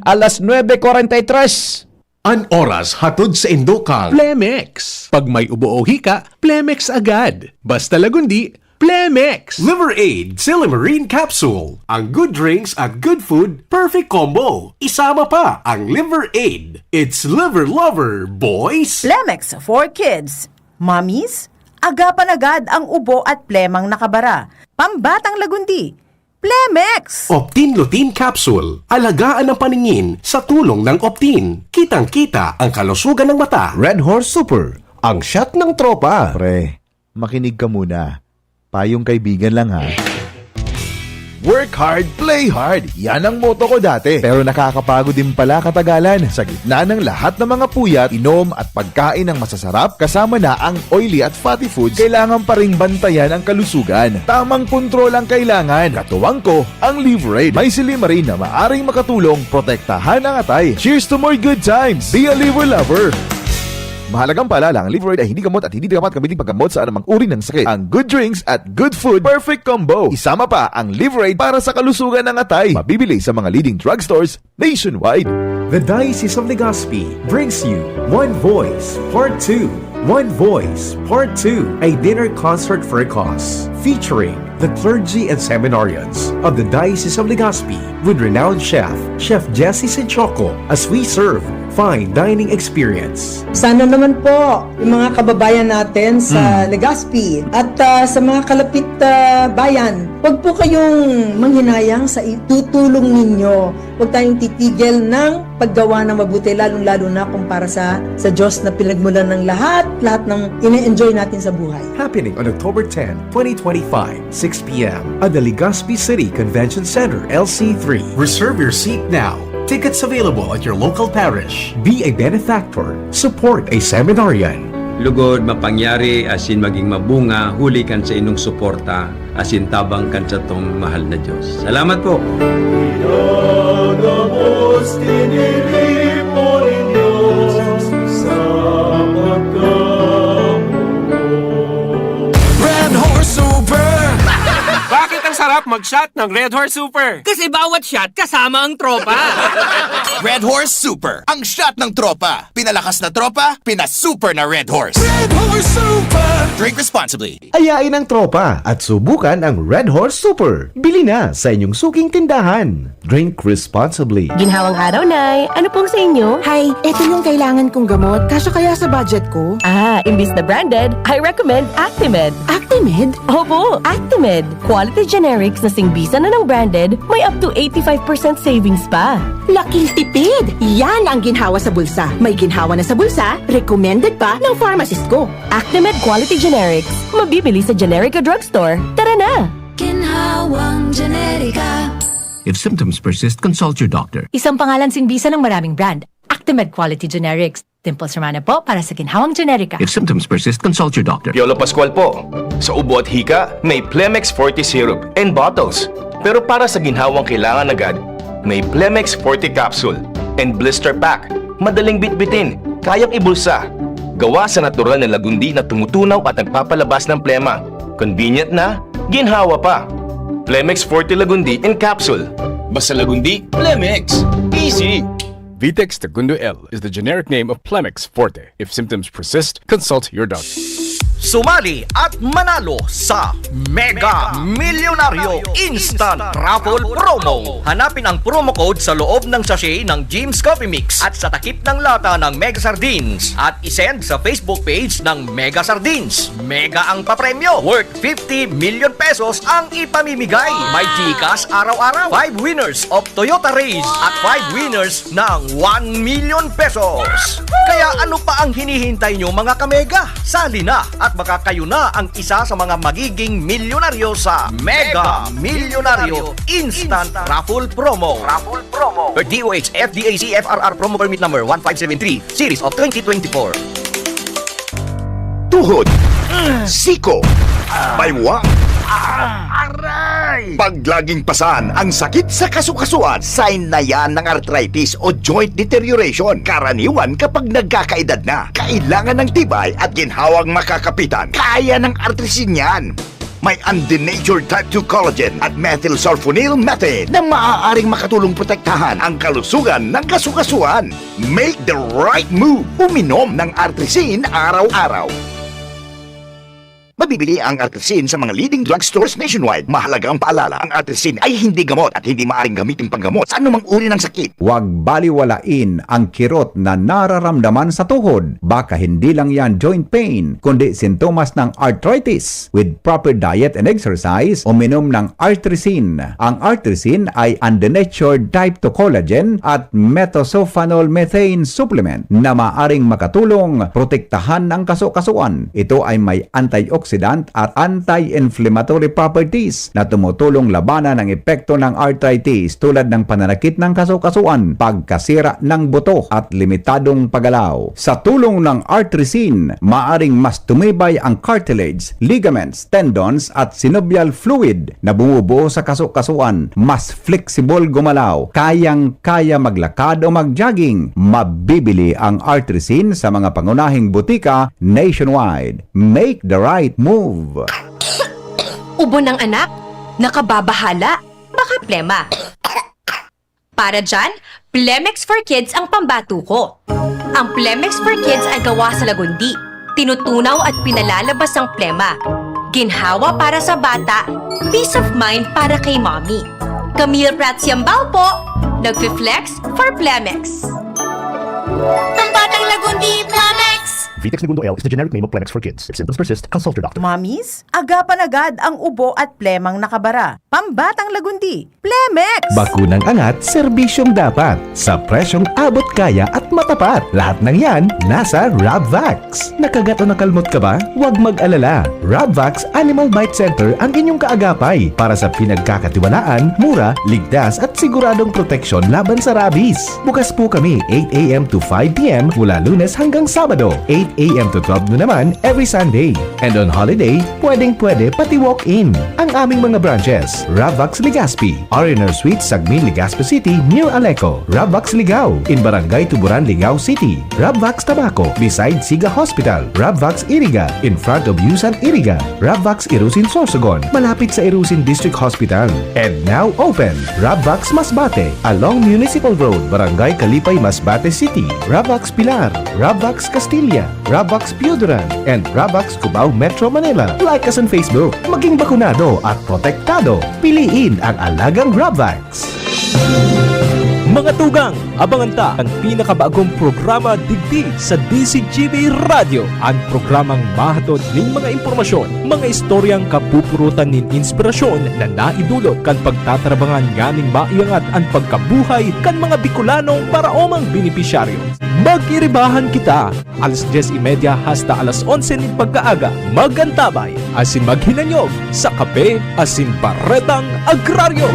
Alas nuebe cuarenta y tres. An oras hatod sa indo kang Plemex. Pag may ubo o hika, Plemex agad. Basta Lagundi, Plemex! Liver Aid Silimarine Capsule. Ang good drinks at good food, perfect combo. Isama pa ang Liver Aid. It's Liver Lover, boys! Plemex for kids. Mommies, agapan agad ang ubo at plemang nakabara. Pambatang Lagundi, Plemex! Optin Lutein Capsule. Alagaan ang paningin sa tulong ng Optin. Kitang-kita ang kalusugan ng mata. Red Horse Super, ang shot ng tropa. Pre, makinig ka muna. Payong kaibigan lang, ha. Work hard, play hard. Yan ang motto ko dati. Pero nakakapagod din pala katagalan. Sa gitna ng lahat ng mga puyat, inom at pagkain ng masasarap, kasama na ang oily at fatty foods, kailangan pa ring bantayan ang kalusugan. Tamang kontrol ang kailangan. Katuwang ko, ang Liverade. May silymarin na maaring makatulong protektahan ang atay. Cheers to more good times! Be a Liver Lover! Mahalagang paalala, ang Liverade ay hindi gamot at hindi dapat gamitin paggamot sa anumang uri ng sakit. Ang good drinks at good food, perfect combo. Isama pa ang Liverade para sa kalusugan ng atay. Mabibili sa mga leading drugstores nationwide. The Diocese of Legazpi brings you One Voice Part two. One Voice Part two, a dinner concert for a cause, featuring the clergy and seminarians of the Diocese of Legazpi with renowned chef, Chef Jesse Sinchoco, as we serve fine dining experience. Sana naman po yung mga kababayan natin sa Mm. Legazpi at ah, sa mga kalapit ah, bayan, huwag po kayong manghinayang sa itutulong ninyo. Huwag tayong titigil ng paggawa ng mabuti, lalong-lalo na kung para sa, sa Diyos na pinagmulan ng lahat, lahat ng ine-enjoy natin sa buhay. Happening on October ten, twenty twenty-five, six p.m. at the Legazpi City Convention Center, L C three. Reserve your seat now. Tickets available at your local parish. Be a benefactor. Support a seminarian. Lugod, mapangyari asin maging mabunga huli kan sa inong suporta asin tabang kan satong mahal na Dios. Salamat po. Pinagabos, tiniripo nin Diyos sa pagkamuot. Red Horse Super! Bakit ang sarap mag-shot ng Red Horse Super? Kasi bawat shot kasama ang tropa. Red Horse Super, ang shot ng tropa. Pinalakas na tropa, pinasuper na Red Horse. Red Horse Super! Drink responsibly. Ayain ang tropa at subukan ang Red Horse Super. Bili na sa inyong suking tindahan. Drink responsibly. Ginhawang araw, Nay. Ano pong sa inyo? Hay, eto yung kailangan kong gamot. Kasya kaya sa budget ko? Ah, imbis na branded, I recommend Actimed. Actimed? Opo, Actimed. Quality generics na singbisan na ng branded, may up to eighty-five percent savings pa. Laking tipid! Yan ang ginhawa sa bulsa. May ginhawa na sa bulsa, recommended pa ng pharmacist ko. Actimed Quality Generics. Mabibili sa generic o drugstore. Tara na! Ginhawang Generika. If symptoms persist, consult your doctor. Isang pangalan singbisan ng maraming brand. Actimed Quality Generics. Dimples Romana po para sa ginhawang generika. If symptoms persist, consult your doctor. Piolo Pascual po. Sa ubo at hika, may Plemex Forte Syrup and bottles. Pero para sa ginhawang kailangan agad, may Plemex Forte Capsule and Blister Pack. Madaling bitbitin, kayang ibulsa. Gawa sa natural na lagundi na tumutunaw at nagpapalabas ng plema. Convenient na, ginhawa pa. Plemex Forte Lagundi in Capsule. Basta Lagundi, Plemex. Easy! Vitex Segundo L is the generic name of Plemex Forte. If symptoms persist, consult your doctor. Sumali at manalo sa Mega Milyonaryo Instant Raffle Promo. Hanapin ang promo code sa loob ng sachet ng Jim's Coffee Mix at sa takip ng lata ng Mega Sardines at isend sa Facebook page ng Mega Sardines. Mega ang papremyo, worth fifty million pesos ang ipamimigay. May GCash araw-araw, five winners of Toyota Raize at five winners ng one million pesos. Kaya ano pa ang hinihintay nyo, mga kamega? Sali na at baka kayo na ang isa sa mga magiging milyonaryo sa Mega Milyonaryo Instant Raffle Promo. Raffle Promo. Per D O H F D A C F R R Promo Permit Number one five seven three, Series of twenty twenty-four. Tuhod, siko, baywa, aray! Paglaging pasan ang sakit sa kasukasuan, sign na yan ng arthritis o joint deterioration. Karaniwan kapag nagkakaedad na, kailangan ng tibay at ginhawang makakapitan. Kaya ng Artrisin yan. May undenatured type two collagen at methylsulfonyl methane na maaaring makatulong protektahan ang kalusugan ng kasukasuan. Make the right move. Uminom ng Artrisin araw-araw. Mabibili ang Artrisin sa mga leading drugstores nationwide. Mahalaga ang paalala, ang Artrisin ay hindi gamot at hindi maaring gamitin panggamot sa anumang uri ng sakit. Huwag baliwalain ang kirot na nararamdaman sa tuhod. Baka hindi lang yan joint pain, kundi sintomas ng arthritis. With proper diet and exercise, uminom ng Artrisin. Ang Artrisin ay undenatured type two collagen at methylsulfonyl methane supplement na maaring makatulong protektahan ang kasukasuan. Ito ay may antioxidant at anti-inflammatory properties na tumutulong labanan ang epekto ng arthritis tulad ng pananakit ng kasukasuan, pagkasira ng buto at limitadong paggalaw. Sa tulong ng Artrisin, maaring mas tumibay ang cartilage, ligaments, tendons at synovial fluid na bumubuo sa kasukasuan. Mas flexible gumalaw, kayang-kaya maglakad o mag-jogging. Mabibili ang Artrisin sa mga pangunahing butika nationwide. Make the right move! Ubo ng anak? Nakababahala? Baka plema? Para dyan, Plemex for Kids ang pambato ko. Ang Plemex for Kids ay gawa sa lagundi. Tinutunaw at pinalalabas ang plema. Ginhawa para sa bata, peace of mind para kay mommy. Camille Prats Yambao po, nagfi-flex for Plemex. Pambatang Lagundi Plamex! Vitex Negundo L is the generic name of Plamex for kids. If symptoms persist, consult your doctor. Mommies, agapan agad ang ubo at plemang nakabara. Pambatang Lagundi, Plamex! Bakunang angat, serbisyong dapat. Sa presyong abot kaya at matapat. Lahat ng yan, nasa Rabvax. Nakagat o nakalmot ka ba? Huwag mag-alala. Rabvax Animal Bite Center ang inyong kaagapay para sa pinagkakatiwalaan, mura, ligtas at siguradong proteksyon laban sa rabies. Bukas po kami eight a.m. to five p.m. mula Lunes hanggang Sabado, eight a.m. to twelve noon naman every Sunday. And on holiday, pwedeng-pwede pati walk-in. Ang aming mga branches, Rabvax Legazpi, R and R Suite, Sagmin, Legazpi City, near Aleco, Rabvax Ligao, in Barangay Tuburan, Ligao City, Rabvax Tabaco, beside Siga Hospital, Rabvax Iriga, in front of Yusan Iriga, Rabvax Irusin Sorsogon, malapit sa Irusin District Hospital. And now open, Rabvax Masbate, along Municipal Road, Barangay Kalipay, Masbate City, Rabvax Pilar, Rabvax Castilla, Rabvax Pioduran, and Rabvax Cubao, Metro Manila. Like us on Facebook. Maging bakunado at protektado. Piliin ang alagang Rabvax. Mga tugang, abangan ta an pinakabagong programa digdi sa D Z G B Radyo, an programang mahatod nin mga impormasyon, mga istoryang kapupurutan nin inspirasyon na naidulot kan pagtatarabangan nganing maiangat an pagkabuhay kan mga Bicolanong paraomang benepisyaryo. Mag-iribahan kita, alas dyes y media hasta alas onse nin pagkaaga. Mag-antabay asin maghinanyog sa Kape asin Baretang Agraryo.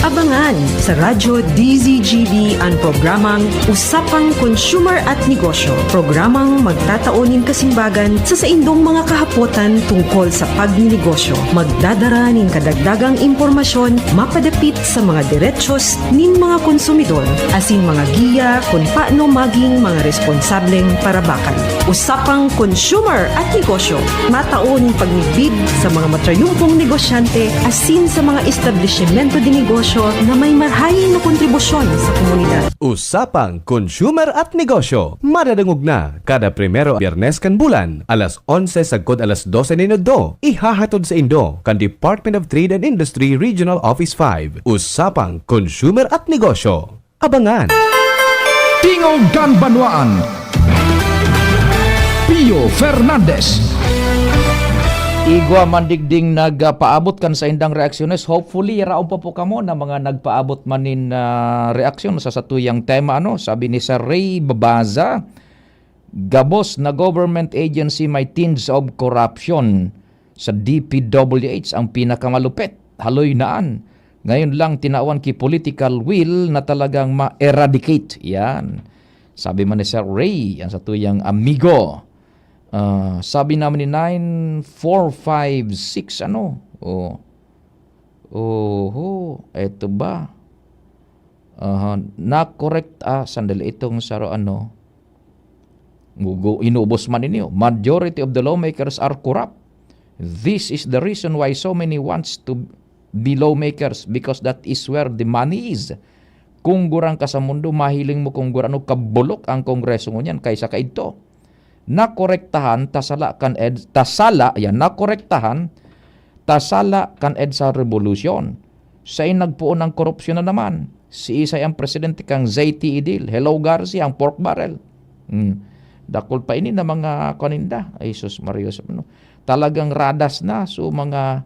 Abangan sa Radyo D Z G B an programang Usapang Consumer at Negosyo, programang magtatao nin kasimbagan sa saindong mga kahapotan tungkol sa pagninegosyo. Magdadara nin kadagdagang impormasyon mapadapit sa mga derechos nin mga konsumidor asin mga giya kun paano maging mga responsableng parabakan. Usapang Consumer at Negosyo, matao nin pagmidbid sa mga matrayumpong negosyante asin sa mga establisimento de negosyo na may marahay na kontribusyon sa komunidad. Usapang Consumer at Negosyo, madadangog na kada primero, Biyernes kan bulan, alas onse sagkod alas dose nin udto. Ihahatod saindo kan Department of Trade and Industry Regional Office five. Usapang Consumer at Negosyo. Abangan! Tingog kan Banwaan, Pio Fernandez. Igwa man digding nagpaabot kan saindang reaksyones. Hopefully, yaraon pa po kamo na mga nagpaabot man nin, ah, reaksyon sa satuyang tema, ano? Sabi ni Sir Ray Babaza, gabos na government agency may tinge of corruption. Sa D P W H, ang pinakamalupit, haloy na an. Ngayon lang tinawan ki political will na talagang ma-eradicate. Yan. Sabi man ni Sir Ray, ang satuyang amigo. Ah, sabi naman ni nine four five six, ano? Oh. Oho, eto ba? Aha, na-correct, ah, sandali, itong saro, ano, gugu-, inubos man ninyo. Majority of the lawmakers are corrupt. This is the reason why so many wants to be lawmakers, because that is where the money is. Kung gurang ka sa mundo, mahiling mo kung gurano kabulok ang Kongreso ngunyan kaysa kaidto. Nakorektahan ta sala kan ed-, ta sala, yan, nakorektahan ta sala kan EDSA Revolution. Siya nagpoon ng korupsyon na naman. Si Isay ang presidente kang Z T E deal. Hello, Garcia, ang pork barrel. Hmm. Dakul pa ini na mga kaninda. Ay, sus, Maria, ano? Talagang radas na. So, mga,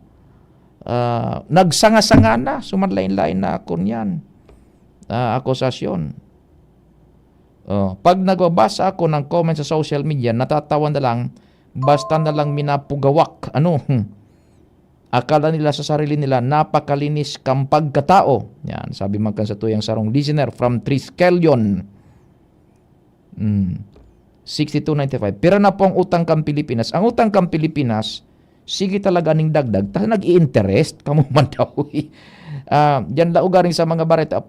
ah, nagsanga-sanga na. So, manlain-lain na akon yan. Ah, akusasyon. Oh, pag nagbabasa ako ng comment sa social media, natatawa na lang, basta na lang minapugawak. Ano? Hmm. Akala nila sa sarili nila, napakalinis kang pagkatao. Yan, sabi man kan sa tuyang sarong listener from Triskelion. Hmm. Sixty-two ninety-five. Pira na po ang utang kang Pilipinas? Ang utang kang Pilipinas, sige talaga ning dagdag, ta nag-i-interest. Kamo man daw, eh. Ah, diyan la ugaring sa mga bareta,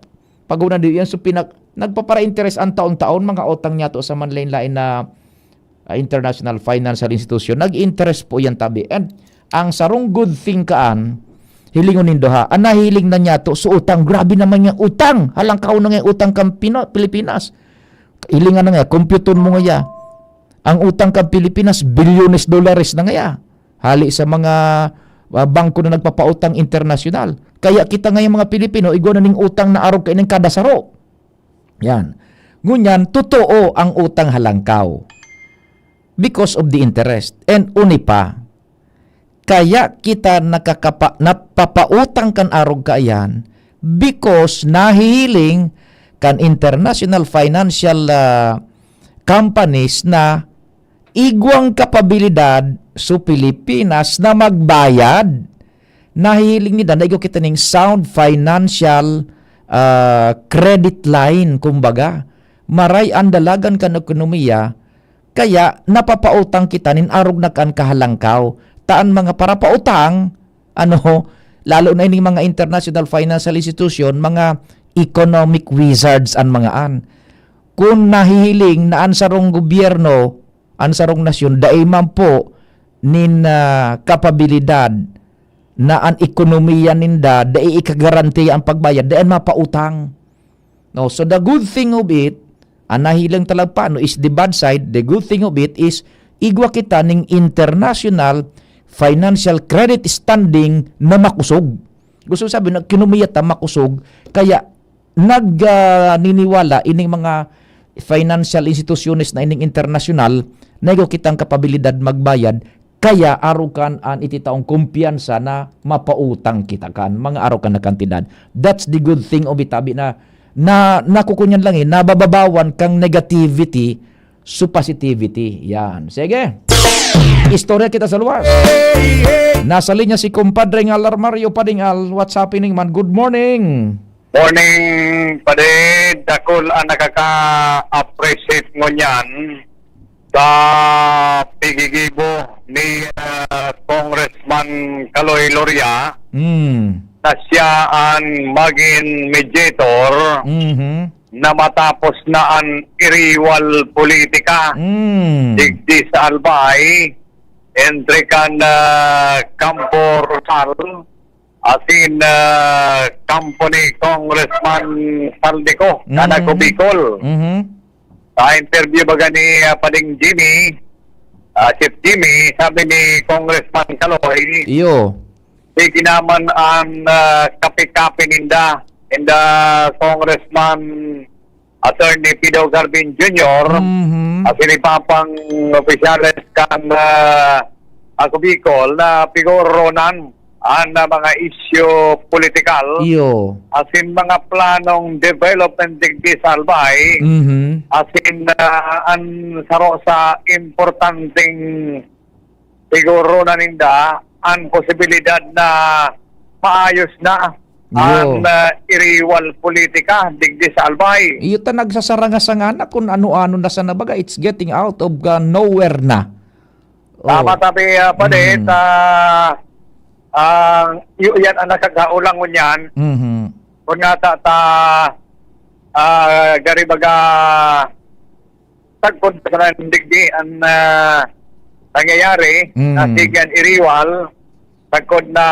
pag una di yan, so pinak-, nagpapara-interest ang taon-taon, mga utang niya to sa manlain-lain na, ah, international financial institution. Nag-interest po yan, tabi. And ang sarong good thing kaan, hilingon nindo ha, ang nahiling na niya to, so utang, grabe naman yung utang. Halangkaw na nga yung utang kang Pino-, Pilipinas. Hilingan na nga, kompyuton mo nga ya. Ang utang kang Pilipinas, bilyones dolares na nga ya. Hali sa mga, ah, bangko na nagpapautang internasyonal. Kaya kita ngayong mga Pilipino, igwa na ning utang na arog kaining kada saro. Yan. Ngunyan, totoo ang utang halangkaw because of the interest. And uni pa, kaya kita nakakapa-, napapautang kan arog kaiyan because nahihiling kan international financial, ah, companies na igwang kapabilidad sa Pilipinas na magbayad. Nahihiling ninda na igwa kita ning sound financial, ah, credit line, kumbaga. Maray an dalagan kan ekonomiya, kaya napapautang kita nin arog na kan kahalangkaw. Ta an mga parapautang, ano, lalo na ining mga international financial institution, mga economic wizards an mga an. Kun nahihiling na an sarong gobyerno, an sarong nasyon, dai man po nin, ah, kapabilidad na an ekonomiya ninda dai ikagarantiya an pagbayad, dai an mapautang. No, so the good thing of it, an nahiling talagpano is the bad side, the good thing of it is igwa kita ning international financial credit standing na makusog. Gusto sabi na ekonomiya ta makusog, kaya nag, ah, niniwala ining mga financial institutions na ining international na igwa kitang kapabilidad magbayad, kaya arog kan an iti taong kumpiyansa na mapautang kita kan mga arog kan na kantidad. That's the good thing of it, tabi na, na nakukunyan lang eh, nabababawan kang negativity so positivity. Yan. Sige. Istorya kita sa luwas. Nasa linya si Compadre Ngal Armario Padingal. What's happening, man? Good morning. Morning, Padi. Dakul ang nakaka-appreciate ngunyan sa pigigibo ni, ah, Congressman Kaloy Loria Mm. na siya ang magin mediator Mhm. na matapos na ang iriwal politika Mm. digdi sa Albay, entre kan, ah, Campo Rosal asin, ah, kampo ni Congressman Saldico, Mm. kan Ako Bicol. Mhm. Sa interview baga ni, ah, Pading Jimmy, ah, Chief Jimmy, sabi ni Congressman Kaloy, Iyo. sige naman ang, ah, kape-kape ninda, ninda Congressman Attorney Pido Garbin Junior, Mhm. asin iba pang opisyales kan, ah, Ako Bicol na pigoronan an, ah, mga isyu politikal, Iyo. asin mga planong development digdi sa Albay, Mhm. asin, ah, an saro sa importanteng siguro na ninda an posibilidad na maayos na Iyo. an, ah, iriwal politika digdi sa Albay. Iyo ta nagsasaranga-sanga na kun ano-ano na sana baga, it's getting out of, ah, nowhere na. Tama Oh. sabi, ah, Padi, Mm. ta, ah, yu-, yan ang nakakaulang ngunyan. Mhm. Kun nga ta, ta, ah, gari baga, sagkod na sana digdi an, ah, nangyayari, Mm. na sige an iriwal, sagkod na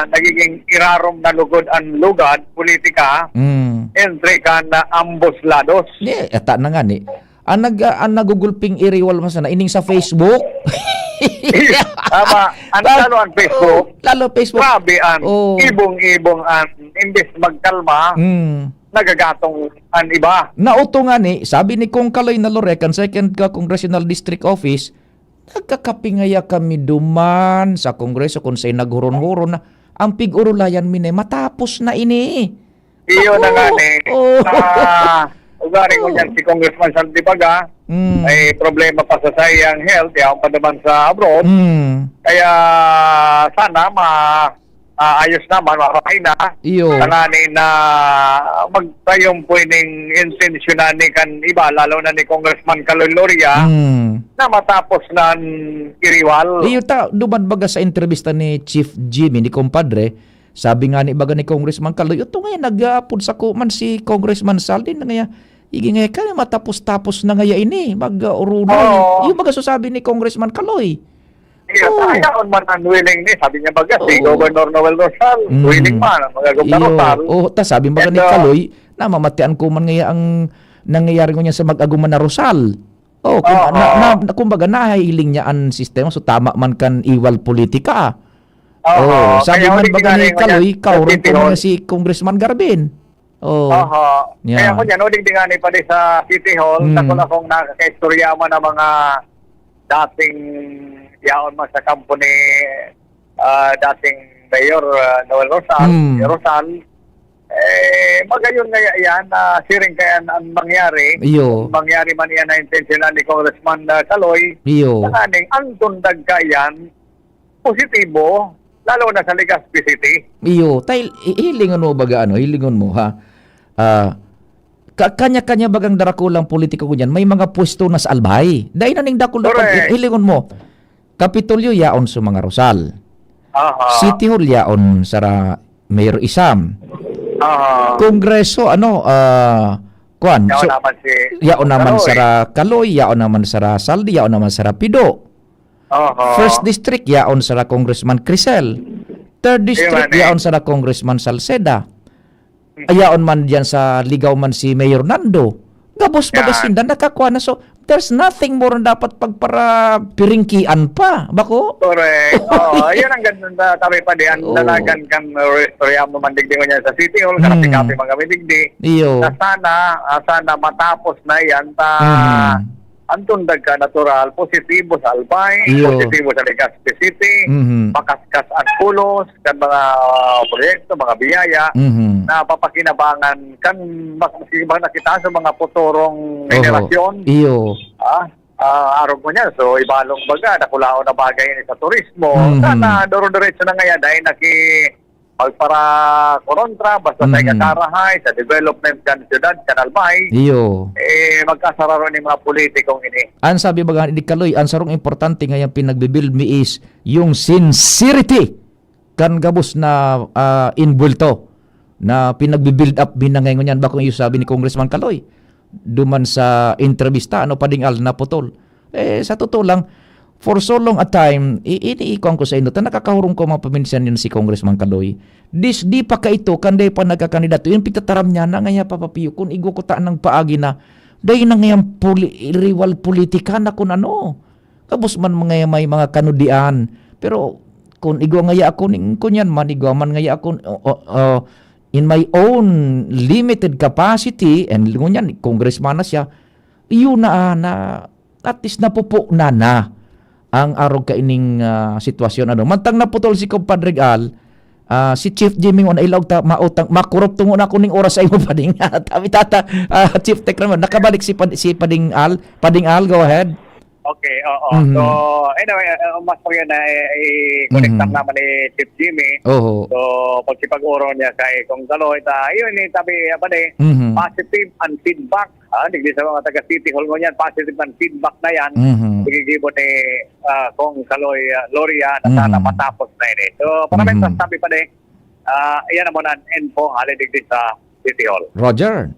nagiging irarom na lugod an lugad, politika, Mm. entre kan, ah, ambos lados. Di, ata na nga ni. Ang nag-, ang nagugulping iriwal man sana, ining sa Facebook. Tama. Ang Tama. lalo ang Facebook. Oh, lalo Facebook. Grabe ang Oh. ibong-ibong ang imbes magkalma, Mm. nagagatong an iba. Nauto nga ni, sabi ni Kong Kaloy na Lorecan, second ka Congressional District Office, "Nagkakape ngaya kami duman sa Kongreso kung sa'y naghuron-huron na ang pig-orolayan mi na matapos na ini." Iyo na Naku! nga ni. Oh. Ah, ugari ko Oh. niyan si Congressman Santibaga, Mm. may problema pa sa sayang health, yaon pa naman sa abroad. Mm. Kaya sana ma-, ah, ayos naman, mapahay na. Iyo. Tanganing na magtayong pwedeng intensyonan ni kan iba, lalo na ni Congressman Kaloy Loria, Mm. na matapos na ang iriwal. Iyo ta, duman baga sa entrevista ni Chief Jimmy, ni Compadre, sabi nga ni baga ni Congressman Kaloy, "Ito ngayon, nag-aapod sako man si Congressman Saldin na ngaya, igi ngaya ka, matapos-tapos na ngaya ini, mag-, uh, urunay." Oo. Yung baga sasabi ni Congressman Kaloy. Iya, Oo. Ayaon man ang willing ni, sabi niya baga, si Oo. Governor Noel Rosal, Mm. willing man, ang mga Governor Iyo. Rosal. Oh, ta sabi baga And, ni uh, Kaloy, namamatian ko man ngaya ang nangyayari ngunyan sa mag-aguman na Rosal. Oh, kum-, Oo. na, na, kumbaga, nahihiling niya ang sistema. So, tama man kan iwal politika, ah. Oo. Oh, sabi Kaya man ulit baga nga ni rin Kaloy, niya, kaurong ko City man Hall. Si Congressman Garbin. Oo. Aha. Kaya Yeah. ako niyan, uling di nga ni padi sa City Hall, Mm. dakul akong nakakaistorya man ang mga dating yaon man sa kampo ni, ah, dating Mayor, ah, Noel Rosal, Mm. Rosal. Eh, magayon nga yan, ah, siring kaya ang mangyari. Iyo. Kung mangyari man yan na intentional ni Congressman, ah, Kaloy, Iyo. tanganing ang tundag ka yan, positibo, lalo na sa Legazpi City. Iyo, tay, i-, hilingon mo baga, ano, hilingon mo, ha? Ah, ka-, kanya-kanya bagang darakulang politiko ko dyan, may mga pwesto na sa Albay. Dahil na ning dakul na pag-, Correct. hilingon mo, Kapitolyo yaon sa mga Rosal. Aha. City Hall yaon sa ra-, Mayor Isam. Aha. Kongreso, ano, ah, kwan, Yaon so, naman si yaon naman Kaloy. sa ra-, Kaloy, yaon naman sa ra-, Saldi, yaon naman sa ra-, Pido. Aha. First District, yaon sa ra-, Congressman Crisel. Third District, Ayun, eh. yaon sa ra-, Congressman Salceda. Ayaon man diyan sa Ligaw man si Mayor Nando. Gabos baga Yan. sinda, nakakuha na. So, there's nothing more na dapat pagparapiringkian pa. Bako? Correct. Oo, yun ang ganda, tabi pa di, ang Oo. dalagan kan, uh, istorya mo man digdi mo niya sa City Hall, Mm. karati-kapi man kami digdi. Iyo. Na sana, ah, sana matapos na yan, ta, Mm. ang tundag ka natural, positibo sa Albay, Iyo. positibo sa Legazpi City, Mhm. makaskas ang pulos, kan mga, ah, proyekto, mga biyaya Mhm. na papakinabangan kan mas, mas iba na kita sa mga puturong Oho. henerasyon. Iyo. Ah, ah, arog mo niya. So, ibalong baga, dakulaon na bagay ini sa turismo. Mhm. Sana, duro-diretso na ngayon, dahil naki-, magpara-korontra, basta sa Mhm. ikakarahay, sa development kan siyudad, kan Albay, Iyo. eh, magkasararo ni mga politikong ini. Ang sabi baga ni Kaloy, ang sarong importante ngayang pinagbi-build mi is yung sincerity kan gabos na, ah, inbuwelto na pinagbi-build up mi na ngayon yan. Bakong iyo sabi ni Congressman Kaloy, duman sa entrevista, ano, Pading Al, naputol. Eh, sa totoo lang, for so long a time, i-, iniikuan ko sa inyo, ta nakakahurong ko mga paminsan yun si Congressman Kaloy. Dis, di pa kaito, kan dai pa nagkakandidato, yung pigtataram niya na ngaya, Papa Pio, kung igwa ko ta nang paagi na, dai na ngayang poli-, riwal politika na kun ano. Gabos man mga may mga kanudian. Pero kun igwa ngaya ako ning kunyan man, igwa man ngaya ako, o, o, o, in my own limited capacity, and ngunyan, congressman na siya, yun na, ah, na, at least napupo na na ang arog kaining, ah, sitwasyon, ano. Mantang naputol si Compadre Al, ah, si Chief Jimmy, wala ilaog ta, mautang, makurop tungo na kuning oras sa imo, Pading. Tabi tata, ah, Chief Tech naman, nakabalik si Pad-, si Pading Al. Pading Al, go ahead. Okay, oo. Mhm. So, anyway, uh, mas po yun na i-, i-connect Mhm. lang naman ni Chief Jimmy. Oho. So, pagsipag-oro niya kay Kong Kaloy, ta, yun, eh, sabi, ah, pwede, Mhm. positive ang feedback. Ah, digdi sa mga taga City Hall ngunyan, positive ang feedback na yan. Mhm. Igigibo ni, ah, Kong Kaloy, ah, Loria, na sana Mhm. matapos na yun, eh. So, para Mhm. sa sabi pa, eh, ah, iyan naman ang info, hali digdi sa City Hall. Roger.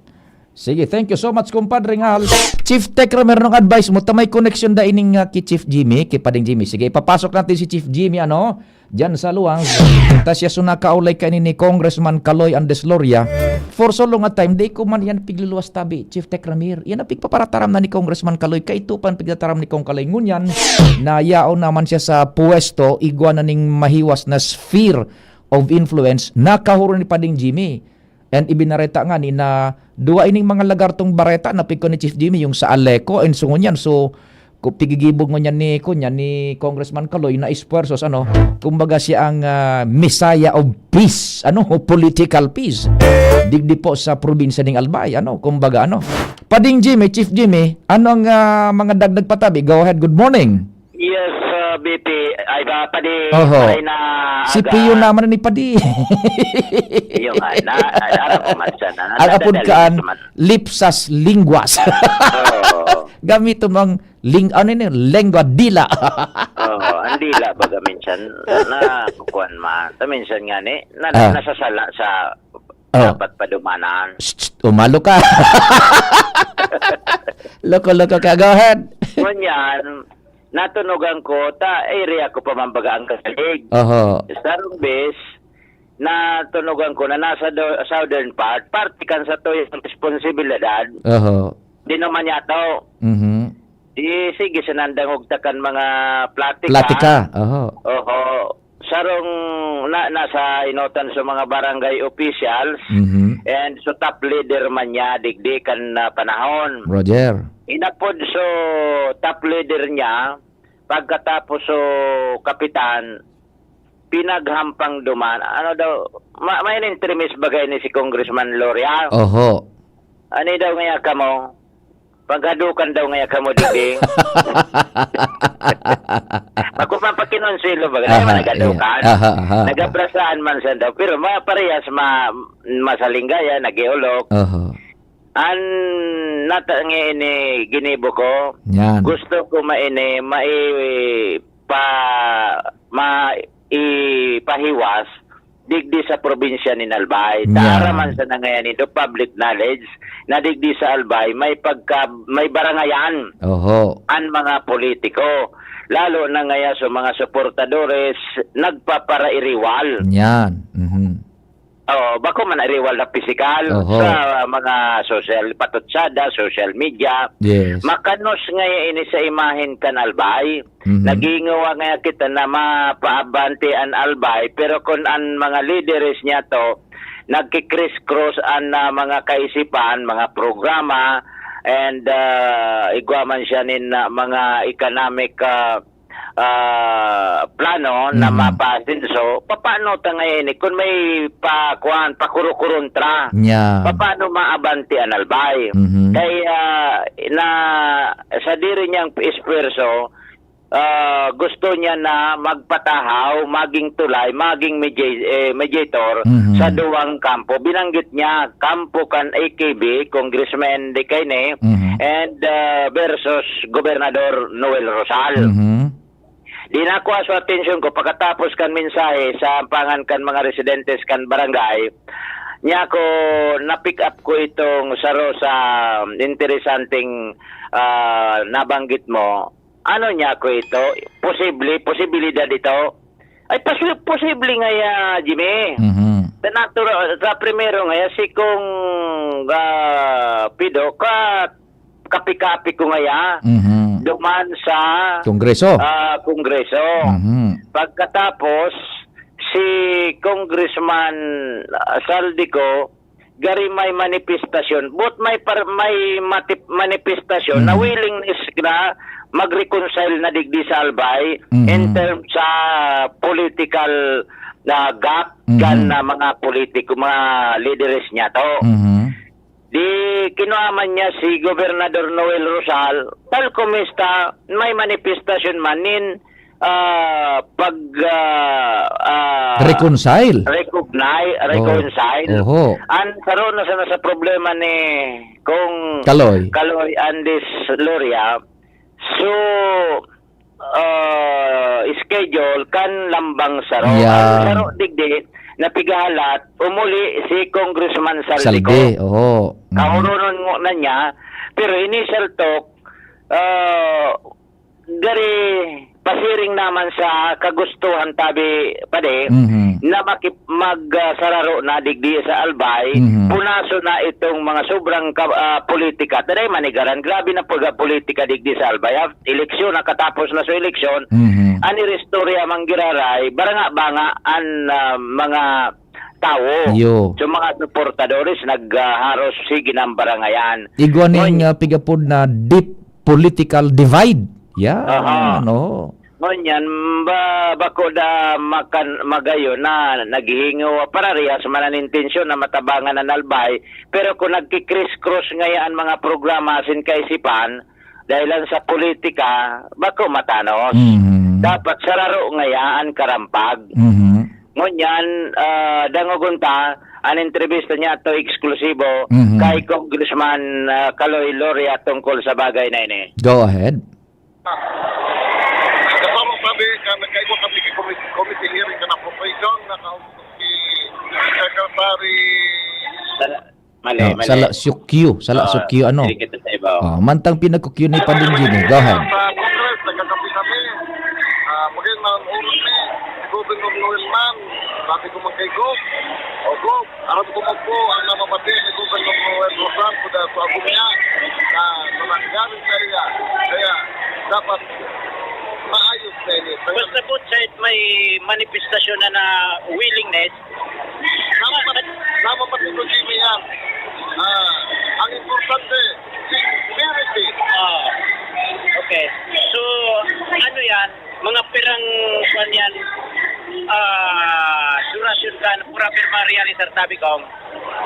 Sige, thank you so much, Compadre Al. Chief Tech Ramiro, nung advice mo, ta may connection da ining, ah, ki Chief Jimmy, ki Pading Jimmy. Sige, ipapasok natin si Chief Jimmy, ano, diyan sa luwang. Ta siya so nakaulay kaini ni Congressman Kaloy Andes Loria. For so long a time, di ko man yan pigluluwas tabi, Chief Tech Ramir. Yan ang pigpaparataram na ni Congressman Kaloy. Kaito pa ang pigtataram ni Kong Kaloy. Ngunyan, na yaon naman siya sa puwesto, igwa na ning mahiwas na sphere of influence, nakahuro ni Pading Jimmy. And ibinareta nga ni na duwa ining mga lagartong bareta na pigko ni Chief Jimmy, yung sa Aleco and so ngunyan. So, ku-, pigigibog ngunyan ni, kunyan ni Congressman Kaloy na esfuerzos, ano, kumbaga siya ang, ah, Messiah of peace, ano, political peace. Digdi po sa probinsya ning Albay, ano, kumbaga, ano. Pading Jimmy, Chief Jimmy, ano ang, ah, mga dagdag patabi? Go ahead, good morning. Yes, uh, B P. Ay, ba, padi, Oho. Padi na Si aga. Pio naman ni Padi. Iyo nga, na, na, aram ko man siya na, Ang apod nadadali kaan, ko man. Lipsas linguas. Oo. Gamiton mo ang ling-, ano yun, lengwa, dila. Oo, ang dila baga minsan, na, kukuan man. Ta minsan nga ni, na, Ah. nasasala sa Oh. dapat padumanan. Shh, shh, umalo ka. Loko-loko ka. Go ahead. Ngunyan, natunugan ko, ta, area ko pa man baga ang Katalig. Oho. Sa Rumbes, natunugan ko na nasa do-, southern part, parte kan sa to yung responsibilidad. Oho. Di naman yato. Mhm. Di, sige, sinandang ugtakan mga platika. Platika, oho. Oho. sarong na, nasa inotan sa mga barangay officials Mhm. and so top leader man niya digdi kan, ah, panahon. Roger. Inapod so top leader niya, pagkatapos so kapitan, pinaghampang duman. Ano daw, ma-, may na-intermiss bagay ni si Congressman Loria. Oho. Ano daw ngaya kamo? Paghadukan daw ngaya kamo, digdi. Ako man pakinonselo ba? Kaya Aha, man naghadukan. iya. Aha, aha. Nagabrasaan man sa daw. Pero ma-, parehas ma-, masalinggaya, nag-iolok. Oho. An nata-, ngi-, ini ginibo ko, Yan. gusto ko maini, mai-, pa-, ma-, ipahiwas digdi sa probinsya nin Albay. Yan. Taara man sa nangayan nindo, public knowledge, na digdi sa Albay, may pagka-, may barangayan Oho. an mga politiko. Lalo na ngaya sa mga suportadores, nagpaparairiwal. Yan. Mhm. Oo, bako man ariwal na pisikal Oho. sa mga social, patutsada, social media. Yes. Makanos ngaya ini sa imahen kan Albay. Mhm. Nagingawa ngaya kita na mapaabante an Albay, pero kun an mga lideres niya to, nagki-criss-cross an, ah, mga kaisipan, mga programa, and, ah, igwa man siya nin, ah, mga economic, ah, ah, plano na Mhm. mapaasenso, papaano ta ngayon eh, kung may pa-, kuwan, pakurukuruntra, Yan. papaano maabante an Albay? Mhm. Kaya na, sa diri niyang esfuerso, ah, gusto niya na magpatahaw, maging tulay, maging media-, eh, mediator Mhm. sa duwang kampo. Binanggit niya, kampo kan A K B, Congressman Dick Ayni, Mhm. and, ah, versus Gobernador Noel Rosal. Mhm. Dinakwa sa atensyon ko, pagkatapos kan mensahe sa ampangan kan mga residentes kan barangay, niya ko, na-pick up ko itong saro sa interesanteng, ah, nabanggit mo. Ano niya ko ito? Posible, posibilidad ito? Ay, posi-, posible nga ya, Jimmy. Mhm. Sa natural, sa primero nga ya, si Kong, ah, Pido, ka, kapi-kapi ko nga ya, Mhm. duman sa, Kongreso. ah, Kongreso. Mhm. Pagkatapos, si Congressman, ah, Saldico, gari may manifestasyon. But may par-, may matip-, manifestasyon na Mhm. willingness na mag-reconcile na digdi sa Albay Mhm. in terms sa political na gap Mhm. kan na mga politiko, mga lideres niya to. Mhm. Di kinuha man niya si Gobernador Noel Rosal, tal kumusta, may manifestasyon man nin, ah, pag, ah, ah, Reconcile. recognize, Oh. reconcile. Oho. An saro na sana sa problema ni Kong Kaloy. Kaloy Andes Loria, so, ah, schedule kan lambang saro. Yan. Ang saro digdi na pigahalat, umuli si Congressman Saldico. Saldi, oho. Mhm. Kahuronon mo na niya, pero initial talk, ah, gari pasiring naman sa kagustuhan tabi, padi, Mhm. na makip-, mag, ah, sararo na digdi sa Albay, Mhm. punaso na itong mga sobrang ka-, ah, politika. Taday manigaran, grabe na pagka-politika digdi sa Albay, ha? Eleksyon, nakatapos na sa eleksyon, Mhm. an iristorya manggiraray, baranga-banga an, ah, mga tawo. Iyo. So, mga suportadores naghaharos sige ng barangayan. Igwa ning, Ngun- ah, pigapod na deep political divide. Yan, Aha. oo. Ngunyan, ba, bako da makan-, magayon na naghihingaw pararihas man an intensyon na matabangan an Albay, pero kung nagki-criss-cross ngaya an mga programa asin kaisipan, dahilan sa politika, bako matanos. Mhm. Dapat sararo ngaya an karampag. Mhm. Ngunyan, ah, dangogon ta, an entrevista niya to eksklusibo Mhm. kay Congressman, ah, Kaloy Loria tungkol sa bagay na ini. Go ahead. Kasama sabi ka, nagkaigwa kami kay committee, committee hearing ka na proposal, nakausap si Secretary Mali, Oh, mali. Sala Sukyo, Sala Oo, Sukyo, ano? Dili kita sa iba, oh. Oh, mantang pinagkukyo ni Pading Jimmy. Go ahead. Sa Congress, nagkakape kami. Ah, magin man, oras ni, si Governor Noel man. Sabi ko, "Magkay Gov." "O, Gov, aram ko man po ang namamati ni Governor Noel Rosal, kuda sa agom niya, na nanggaling sa iya. Kaya, dapat maayos na ini." Basta po, sa May manifestasyon na, na willingness. Tama pa, tama pa si Kojima yan. Ah, ang importante, sincerity. Ah, okay. So, ano yan? Mga pirang, kwan yan, ah, durasyon kan, pura pirma realizar, sabi ko.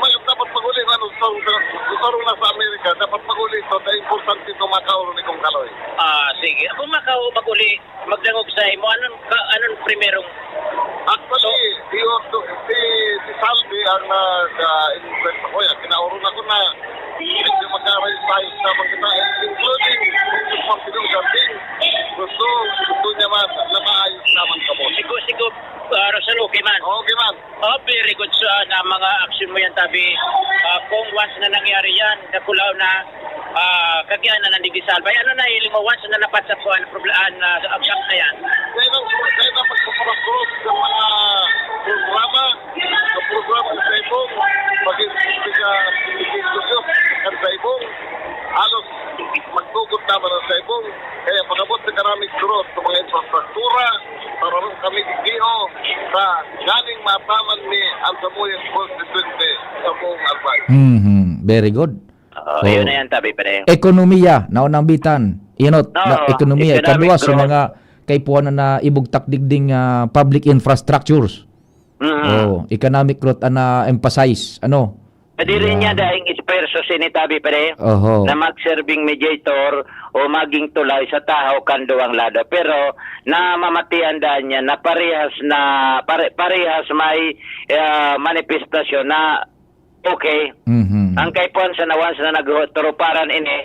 May, dapat mag-uli, ano, sa, sa, sa, sa, sa Amerika, dapat mag-uli ito, dahil importante ito, makauli ni Kong Kaloy. Ah, sige. Kung makauli, magdangog sa imo, anong ka-, anong primerong Actually, iyo, to, si, si Saldi ang nag-, ah, invest ako yan. Kinaoron ako na medyo magkaray tayo sa mga kita, including kung pinong Saldi. Gusto, gusto niya man na maayos naman kamo. Sigo, sigo, ah, Rosal, okay man. Okay man. Oh, very good sa na mga action mo yan, tabi. Ah, kung once na nangyari yan, kakulaw na, ah, kagyan na nandidisalbay. Ano na, hiling mo, once na napat sa kuwan, problema, na sa absak na yan? Kaya nang, kaya nang magpaparapros sa mga programa, sa programa sa Ibong, maging sa, sa, sa Ibong, halos magtugot naman ang sa Ibong. Kaya pagabot sa karamig durot sa mga infrastruktura, para rin kami igiho sa ganing mataman ni ang samuyang constituency sa buong Albay. Mhm. Very good. Oo, So, yun na yan, tabi, pre. Ekonomiya, naunang bitan. Inot, Oo, na ekonomiya. economic Ikadua, sa growth. mga kaipuhan na ibugtak digding, ah, public infrastructures. Mhm. Oh, economic growth, ana, emphasize. Ano? Kadiri niya Yeah. daing esperso sinitabi, pre, Oho. na mag-serving mediator o maging tulay sa tahaw kan duwang lado. Pero namamatian daan niya na parehas na, pare-, parehas may, ah, manifestasyon na okay. Mhm. Ang kaipuhan sa nawan sa nagturuparan ini,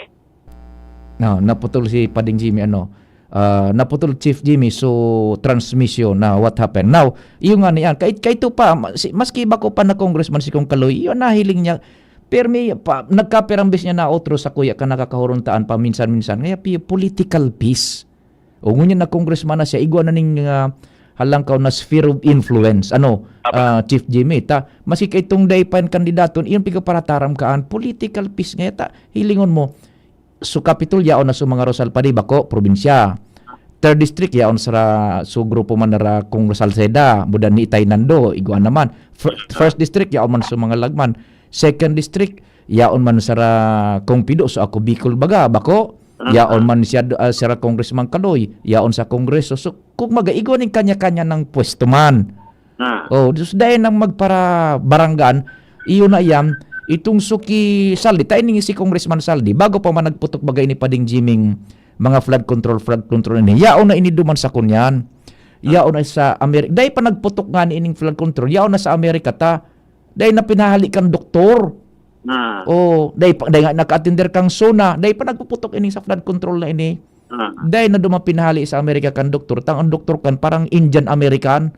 No, naputol si Pading Jimmy, ano, ah, naputol, Chief Jimmy, so transmission na what happened. Now, iyo nga niyan, kahit, kahit pa, ma-, si, maski bako pa na congressman si Kong Kaloy, iyo nahiling niya, permi, pa, nagkaperambis niya na otro sa kuya ka nakakahuruntaan pa minsan-minsan. Kaya pi-, political peace. O ngunyan na congressman na siya, igwa na ning, ah, halangkaw na sphere of influence. Ano, Apa? ah, Chief Jimmy, ta, maski kay itong dai pa yan kandidaton, iyon pigaparataram kaan, political peace nga ta, hilingon mo, So, Capitol, yaon na so mga Rosal Padi, bako, probinsya. Third District, yaon sa, so grupo man nara Kong Salceda, budan ni Itay Nando, igwa naman. Fir-, First District, yaon man so mga Lagman. Second District, yaon man sara Kong Pido, so ako Bicol baga, bako. Yaon man siya, ah, sira Congressman Kaloy, yaon sa Kongreso. So, kung maga, igwa ning kanya-kanya ng pwesto man. Ah. Oh, dus-, dai nang magparabaranggan, iyo na iyan, itong suki Saldi, ta ining si Congressman Saldi, bago pa man nagputok baga ini Pading Jimmy, mga flood control, flood control ini, yaon na ini duman sa kunyan. Ah. Yaon na sa Amerika. Dai pa nagputok nga ni ining flood control, yaon na sa Amerika ta. Dai na pinahali kan doktor. Ah. Oh, dai pa, dai nga naka-attender kang SONA, dai pa nagpuputok ini sa flood control na ini. Ah. Dai na duman pinahali sa Amerika kan doktor. Tang ang doktor kan parang Indian American.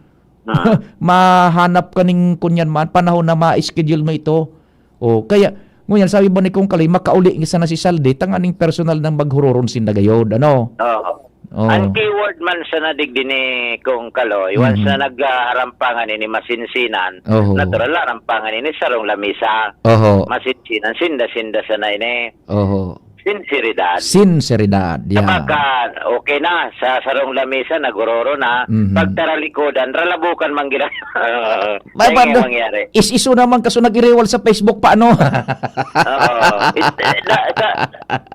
Ah. Mahanap ka ning kunyan man, panahon na ma-schedule mo ito. Oh, kaya, ngunyan, sabi ba ni Kong Kaloy, makauli nga sana si Saldi, tanganing personal nang maghororon sinda gayod, ano? Oo. Oh. Ang keyword man sana digdi ni Kong Kaloy, once Mhm. na naghaharampangan ini masinsinan, Oho. natural na harampangan ini sarong lamisa. Oho. Masinsinan, sinda-sinda sana ini. Oho. Sinseridad. Sinseridad, yeah. Tabakan, okay na. Sa sarong lamisa, nagororo na. Mhm. Pagtaralikodan, ralabukan man gina-, Ba-, Yan ba, yung do-, mangyari. Is-iso naman kaso nag-iriwal sa Facebook pa, ano? Oo. It-, eh, na-, sa,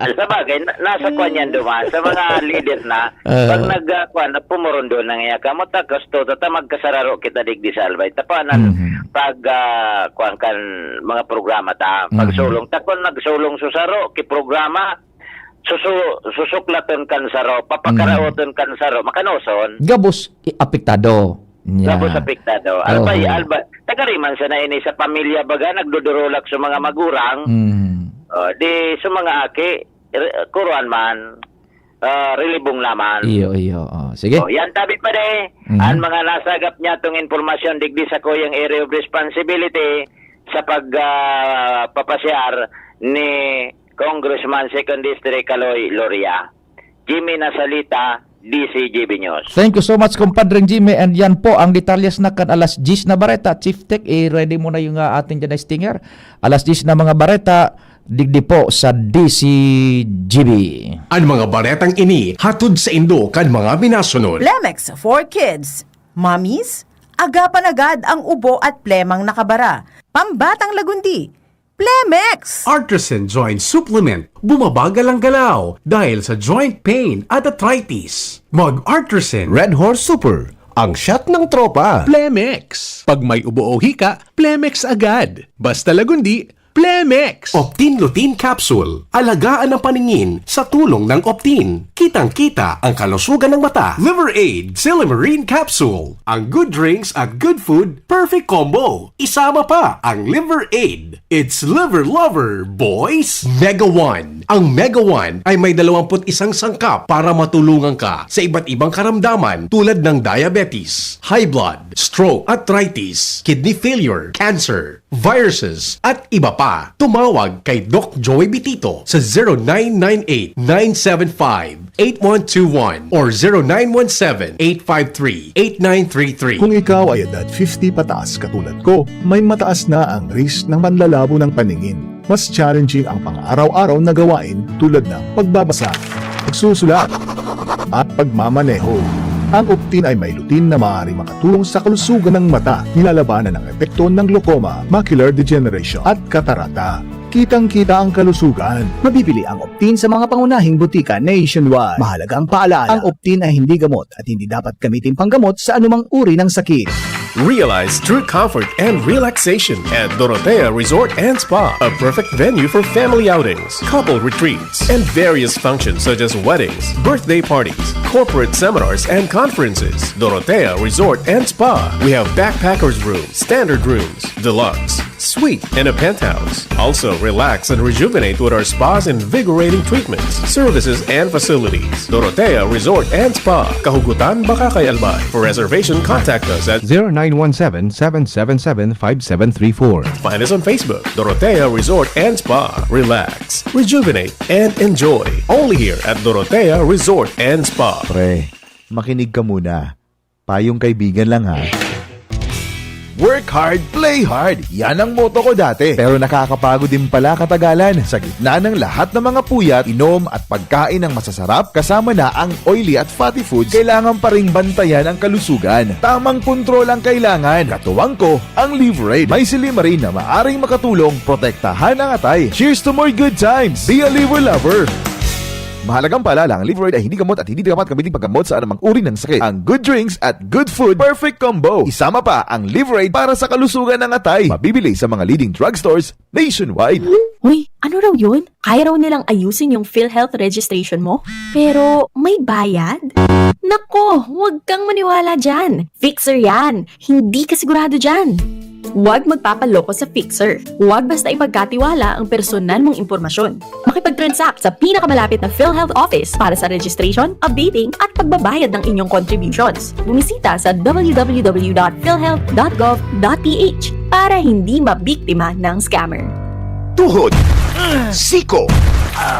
sa bagay, na-, nasa kwan yan duman. Sa mga leader na, Oo. pag nag, ah, kwan, pumurundo na nga kamo, ta, kasto, ta, ta, magkasararo kita digdi sa Albay. Tapanan, Mhm. pag, ah, kwan kan mga programa ta, Mhm. pagsulong. Ta, kung nagsulong sa saro, ki programa, susu-, susuklaton kan saro, papakaraoton Mhm. kan saro, makanoson. Gabos, i-, apektado. Yeah. Gabos apektado. Albay, Oo. Albay. Tagariman sana ini sa pamilya baga, nagdudurulak sa mga magurang. Mhm. Oh, di sa mga aki, re-, kuruan man. Ah, relibong laman. Iyo, iyo. Oh, sige. Oh, yan, tabi pa de. Mhm. Ang mga nasagap niya tong impormasyon digdi sa kuyang area of responsibility sa pag, ah, papasyar ni Congressman Second District Kaloy Loria. Jimmy Nasalita, D C G B News. Thank you so much, Compadre Jimmy. And yan po ang detalyes na kan alas diyes na bareta. Chief Tech, i-ready mo na yung, ah, ating dyan na stinger. Alas diyes na mga bareta, digdi po sa D C G B. Ang mga baretang ini hatod sa indo kan mga minasunod. Lemex for Kids. Mommies, agapan agad ang ubo at plemang nakabara. Pambatang lagundi, Plemex! Artisan Joint Supplement, bumabagal ang galaw dahil sa joint pain at arthritis. Mag Artisan Red Horse Super, ang shot ng tropa. Plemex. Pag may ubo o hika, Plemex agad. Basta lagundi, Plemex. Optin Lutein Capsule, alagaan ang paningin sa tulong ng Optin. Kitang-kita ang kalusugan ng mata. Liver Aid, Silymarin Capsule. Ang good drinks at good food, perfect combo. Isama pa ang Liver Aid. It's Liver Lover, boys! Mega One. Ang Mega One ay may dalawampu't isang sangkap para matulungan ka sa iba't ibang karamdaman tulad ng diabetes, high blood, stroke, arthritis, kidney failure, cancer, viruses, at iba pa. Tumawag kay Doc Joey Bitito sa zero nine nine eight nine seven five eight one two one or zero nine one seven eight five three eight nine three three. Kung ikaw ay edad fifty pataas katulad ko, may mataas na ang risk ng panlalabo ng paningin. Mas challenging ang pang-araw-araw na gawain tulad ng pagbabasa, pagsusulat, at pagmamaneho. Ang Optin ay may lutein na maaaring makatulong sa kalusugan ng mata, nilalabanan ang epekto ng glaucoma, macular degeneration, at katarata. Kitang-kita ang kalusugan. Mabibili ang Optin sa mga pangunahing butika nationwide. Mahalagang paalala, ang Optin ay hindi gamot at hindi dapat gamitin panggamot sa anumang uri ng sakit. Realize true comfort and relaxation at Dorotea Resort and Spa, a perfect venue for family outings, couple retreats, and various functions such as weddings, birthday parties, corporate seminars, and conferences. Dorotea Resort and Spa. We have backpackers room, standard rooms, deluxe, suite, and a penthouse. Also, relax and rejuvenate with our spa's invigorating treatments, services, and facilities. Dorotea Resort and Spa, Kahugutan, Bacacay, Albay. For reservation, contact us at zero nine one seven, seven seven seven, five seven three four. Find us on Facebook, Dorotea Resort and Spa. Relax, rejuvenate, and enjoy. Only here at Dorotea Resort and Spa. Pre, makinig ka muna. Payong kaibigan lang ha. Work hard, play hard. Yan ang motto ko dati. Pero nakakapagod din pala katagalan. Sa gitna ng lahat ng mga puyat, inom at pagkain ng masasarap, kasama na ang oily at fatty foods, kailangan pa ring bantayan ang kalusugan. Tamang kontrol ang kailangan. Katuwang ko, ang Liverade. May silymarin na maaring makatulong protektahan ang atay. Cheers to more good times! Be a Liver Lover! Mahalagang paalala, ang Liverade ay hindi gamot at hindi dapat gamitin paggamot sa anumang uri ng sakit. Ang good drinks at good food, perfect combo. Isama pa ang Liverade para sa kalusugan ng atay. Mabibili sa mga leading drugstores nationwide. Uy, ano raw yun? Kaya raw nilang ayusin yung PhilHealth registration mo? Pero may bayad? Nako, huwag kang maniwala dyan. Fixer yan. Hindi ka sigurado dyan. Huwag magpapaloko sa Fixer. Huwag basta ipagkatiwala ang personal mong impormasyon. Makipag-transact sa pinakamalapit na PhilHealth office para sa registration, updating, at pagbabayad ng inyong contributions. Bumisita sa w w w dot philhealth dot gov dot p h para hindi mabiktima ng scammer. Tuhod, siko,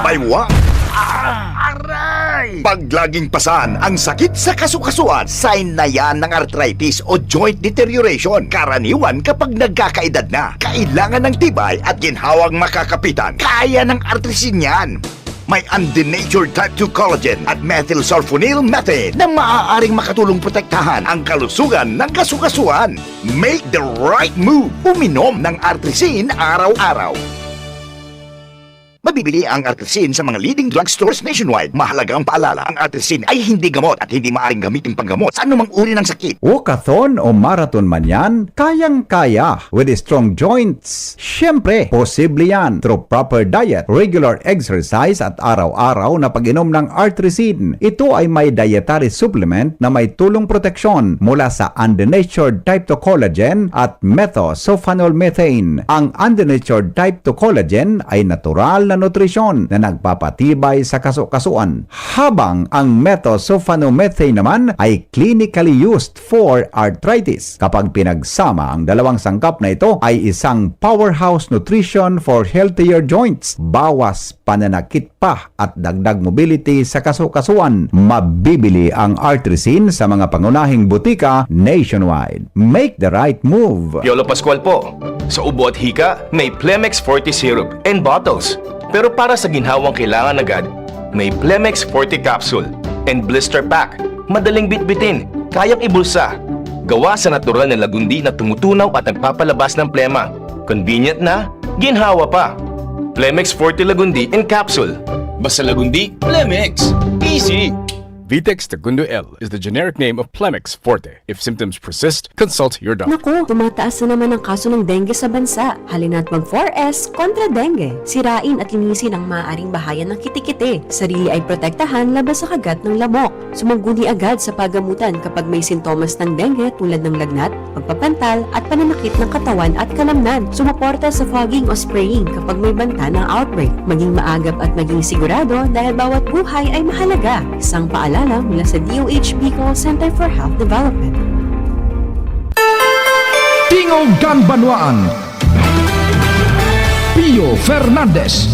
baywa, aray! Pag laging pasan ang sakit sa kasukasuan, sign na yan ng arthritis o joint deterioration. Karaniwan kapag nagkakaedad na, kailangan ng tibay at ginhawang makakapitan. Kaya ng Artrisin yan. May undenatured type two collagen at methylsulfonyl methane na maaaring makatulong protektahan ang kalusugan ng kasukasuan. Make the right move. Uminom ng Artrisin araw-araw. Mabibili ang Artrisin sa mga leading drugstores nationwide. Mahalagang paalala, ang Artrisin ay hindi gamot at hindi maaaring gamitin panggamot sa anumang uri ng sakit. Walkathon o marathon man yan, kayang-kaya with strong joints. Siyempre, posible yan through proper diet, regular exercise at araw-araw na pag-inom ng Artrisin. Ito ay may dietary supplement na may tulong proteksyon mula sa undenatured type two collagen at methosulfonol methane. Ang undenatured type two collagen ay natural na nutrisyon na nagpapatibay sa kasukasuan, habang ang methosulfonomethane naman ay clinically used for arthritis. Kapag pinagsama ang dalawang sangkap na ito, ay isang powerhouse nutrition for healthier joints, bawas pananakit pa at dagdag mobility sa kasukasuan. Mabibili ang Artrisin sa mga pangunahing butika nationwide. Make the right move! Piolo Pascual po. Sa ubo at hika, may Plemex Forte Syrup and bottles. Pero para sa ginhawang kailangan agad, may Plemex Forte Capsule and Blister Pack. Madaling bitbitin, kayang ibulsa. Gawa sa natural na lagundi na tumutunaw at nagpapalabas ng plema. Convenient na, ginhawa pa. Plemex Forte Lagundi in capsule. Basta Lagundi, Plemex. Easy! Vitex Tagundo L is the generic name of Plemex Forte. If symptoms persist, consult your doctor. Naku, tumataas na naman ang kaso ng dengue sa bansa. Halina't mag four S kontra dengue. Sirain at linisin ang maaaring bahayan ng kitikiti. Sarili ay protektahan laban sa kagat ng lamok. Sumangguni agad sa pagamutan kapag may sintomas ng dengue tulad ng lagnat, pagpapantal at pananakit ng katawan at kalamnan. Sumuporta sa fogging o spraying kapag may banta ng outbreak. Maging maagap at maging sigurado dahil bawat buhay ay mahalaga. Isang paalala mula sa D O H Bicol Center for Health Development. Tingog kan Banwaan, Pio Fernandez.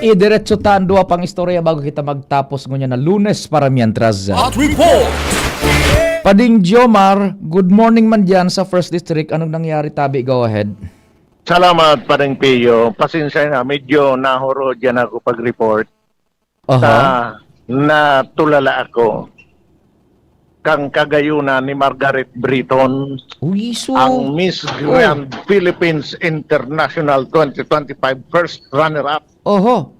Idiretso ta an duwa pang istorya bago kita magtapos ngunyan na Lunes para mientras. At report. Pading Jomar, good morning man diyan sa First District. Anong nangyari, tabi? Go ahead. Salamat, Pading Pio. Pasensya na, medyo nahurod yan ako pag-report. Aha. Sa natulala ako, kang kagayunan ni Margaret Britton, Uy, so, ang Miss oh. Grand Philippines International twenty twenty-five first runner-up. Oho.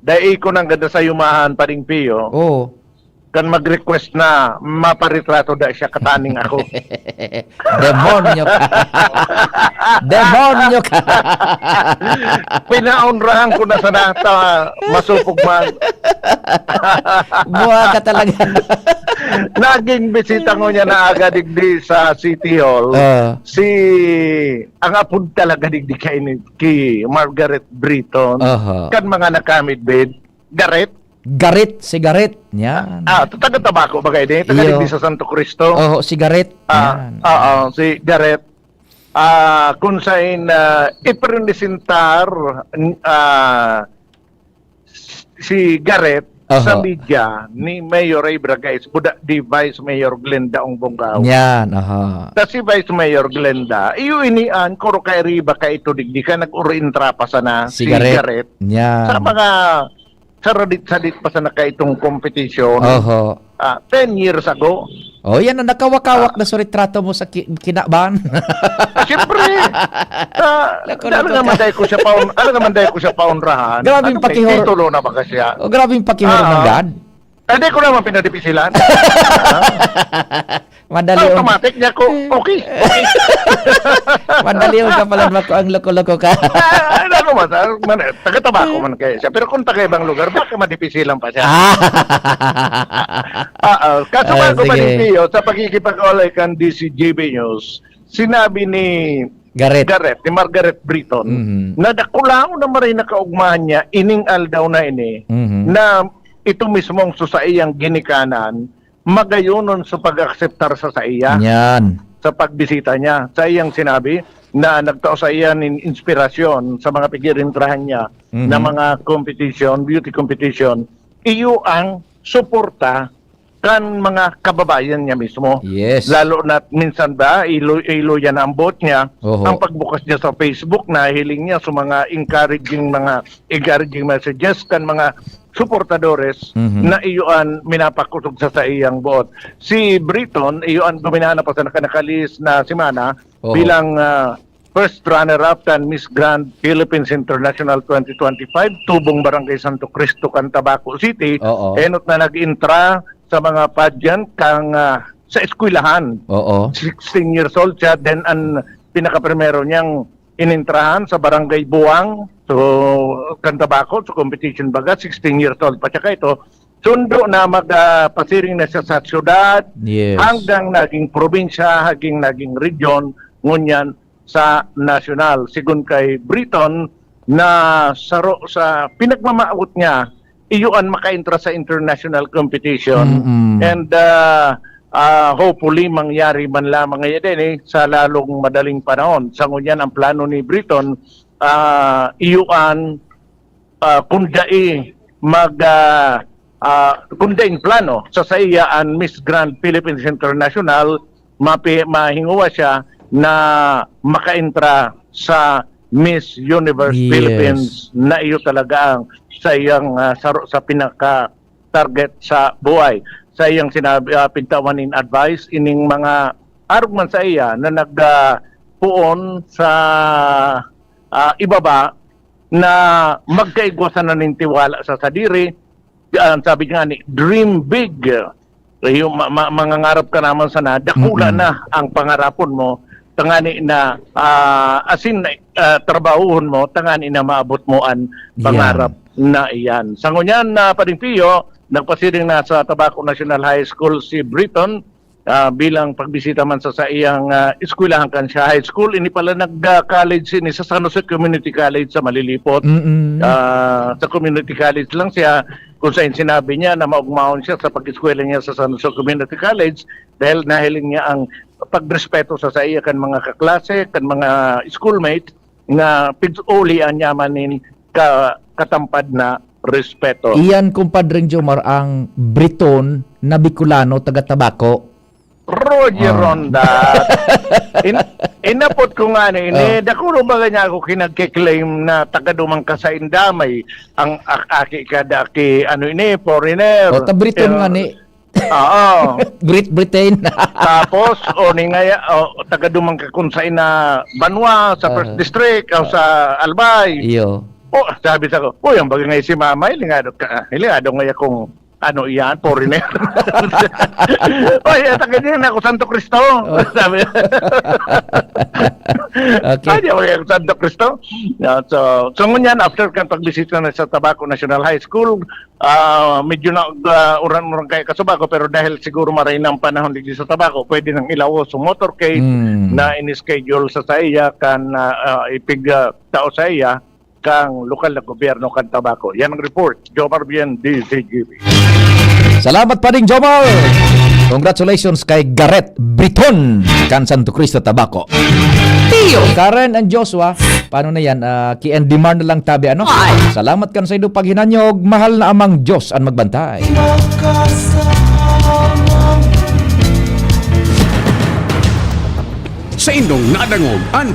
Dai ko nang ganda sa yumahan, Pading Pio. Oo. Kan mag-request na maparitrato da siya kataning ako. Demonyo ka. Demonyo ka. Pinaonrahan ko na sana ta masupog man. Buha ka talaga. Naging bisita ko niya na aga digdi sa City Hall. Ah. Si, ang apod talaga digdi kay ni, ki Margaret Britton. Aha. Kan mga nakamidbid, Garet. Garet, si Garet. Yan. Ah, taga Tabaco ba kayo din? Taga Iyo. Digdi sa Santo Cristo? Oho, si Garet. Ah, Yan. Oo, si Garet. Ah, kung saan, ah, ipresentar, ah, si Garet Oho. Sa media ni Mayor Ray Bragais, buda di Vice Mayor Glenda Ongbongao. Yan, aha. Ta si Vice Mayor Glenda, iyo ini an kuro ka iriba ka ito digdi ka nag-urintra pa sana Si si Garet. Garet. Yan. Sa mga saradit-sadit pa sana ka itong competition. Oho. Ah, ten years ago. Oh, yan ang nakawak-kawak Ah. na sa retrato mo sa ki-, kinaban. Ah, siyempre. Ah, Loko, ano loko naman ka. Dahil ko siya paun-, ano naman dahil ko siya paunrahan? Grabing Ano, may pakihor- titulo na ba ka siya? Oh, grabing pakihor Ah. ng God. Hindi ko naman pinadipisilan. Madali ang Automatic niya ko, okay, okay. Madali ang kapalan mo ko ang loko-loko ka. Ah, ano man, ah, man, taga Tabaco man kaya siya. Pero kung taga ibang lugar, baka madipisilan pa siya. Ah. Oo. Kaso Ah, bago sige. Manipio, sa pagkikipag-away kan D C G B News, sinabi ni Gareth. Gareth, ni Margaret Britton, Mhm. na dakulaon na maray na kaugmahan niya, ining aldaw na ini, Mhm. na ito mismong sa saiyang ginikanan, magayonon sa pag-akseptar sa saiya, Yan. sa pagbisita niya. Sa iyang sinabi na nagtao sa iya nin inspirasyon sa mga pigirintrahan niya Mhm. na mga competition, beauty competition, iyo ang suporta kan mga kababayan niya mismo. Yes. Lalo na minsan ba, ilo-, iloyan ang boat niya, Oho. ang pagbukas niya sa Facebook, nahiling niya sa mga encouraging, mga encouraging messages kan mga suportadores Mhm. na iyo an minapakusog sa saiyang boot. Si Britton, iyo an guminana pa sa naka-, nakalihis na semana Oho. bilang, ah, first runner-up kan Miss Grand Philippines International twenty twenty-five, tubong Barangay Santo Cristo kan Tabaco City. Oo. Enot na nag-intra sa mga pageant kang, ah, sa eskwelahan. Oo. Sixteen years old siya, then ang pinakaprimero niyang inintrahan sa Barangay Buang, so, kan Tabaco, so competition baga, sixteen years old pa siya kaito. Sundo na mag, ah, pasiring na siya sa syudad, Yes. hanggang naging probinsya, hanggang naging region, ngunyan sa nasyonal. Sigon kay Britton, na saro sa pinagmamaot niya, iyo an makaentra sa international competition. Mm-mm. And, ah, ah, hopefully, mangyari man lamang ngayon din, eh, sa lalong madaling panahon. Sa ngunyan, ang plano ni Britton, ah, iyo an, ah, kung dai mag, ah, ah, kung daing plano sa saiya an Miss Grand Philippines International, mapi-, mahinguwa siya na makaentra sa Miss Universe Yes. Philippines na iyo talaga ang sa iyang, ah, saro sa pinaka-target sa buhay. sa iyang sinabi, ah, pigtawan nin advice ining mga arog man sa iya na nag, ah, puon sa, ah, ibaba na magkaigwa sana nin tiwala sa sadiri. Ah, sabi nga ni, "Dream big." Eh, yung ma-, ma-, mangangarap ka naman sana, dakula Mm. na ang pangarapon mo, tangani na, ah, asin, ah, trabahuhon mo, tangani na maabot mo an Yan. pangarap na iyan. Sa ngunyan na Pading Pio, nagpasiring na sa Tabaco National High School si Briton, ah, bilang pagbisita man sa saiyang, ah, eskwelahan kan siya high school. Ini pala nag, ah, college ini sa San Jose Community College sa Malilipot. Mm. Ah, sa community college lang siya, kung saan sinabi niya na maugmaon siya sa pag-eskwela niya sa San Jose Community College dahil nahiling niya ang pagrespeto sa saiya kan mga kaklase, kan mga schoolmate, nga pig-ulian niya man nin ka-, katampad na respeto. Iyan, kumpadring Jomar, ang Briton na Bicolano, taga Tabaco. Roger Ah. Ronda. In-, inapot ko nga ni ini, Ah. dakuro ba nga niya ako kinagkiklaim na taga Dumang ka sa Indamay, ang a-, aki ka da ki, ano ini, foreigner. O, ta Briton Pero nga ni. Oo. Great Britain. Tapos, o, ni ngaya, o, taga Dumang ka kung sa ina banwa, sa First Ah. District, o sa Albay. Iyo. O, sabi sa ko, "Uy, ang bagay nga si Mama, hilingado ka, hilingado nga akong, ano iyan, foreigner." "Uy, ang taga diyan ako, Santo Cristo." Oh. Sabi. Okay. "Ay, di ako yung Santo Cristo." Yeah, so, so ngunyan, after kan pagbisita na sa Tabaco National High School, ah, medyo na, ah, uran-uran kaya kasubago, pero dahil siguro maray na ang panahon digdi sa Tabaco, pwede nang ilawos ang motorcade Mm. na in-schedule sa saiya kan, ah, ah, ipig, ah, tao sa iya kang lokal na gobyerno kan Tabaco. Yan ang report. Jomar Bien, D Z G B. Salamat pa rin, Jomar! Congratulations kay Gareth Briton kan Santo Cristo, Tabaco. Tio! Karen and Joshua, paano na yan? Ah, ki-end demand na lang tabi, ano? Ay! Salamat kan sa indo paghinanyog, mahal na Amang Diyos ang magbantay. Sa indong nadangog an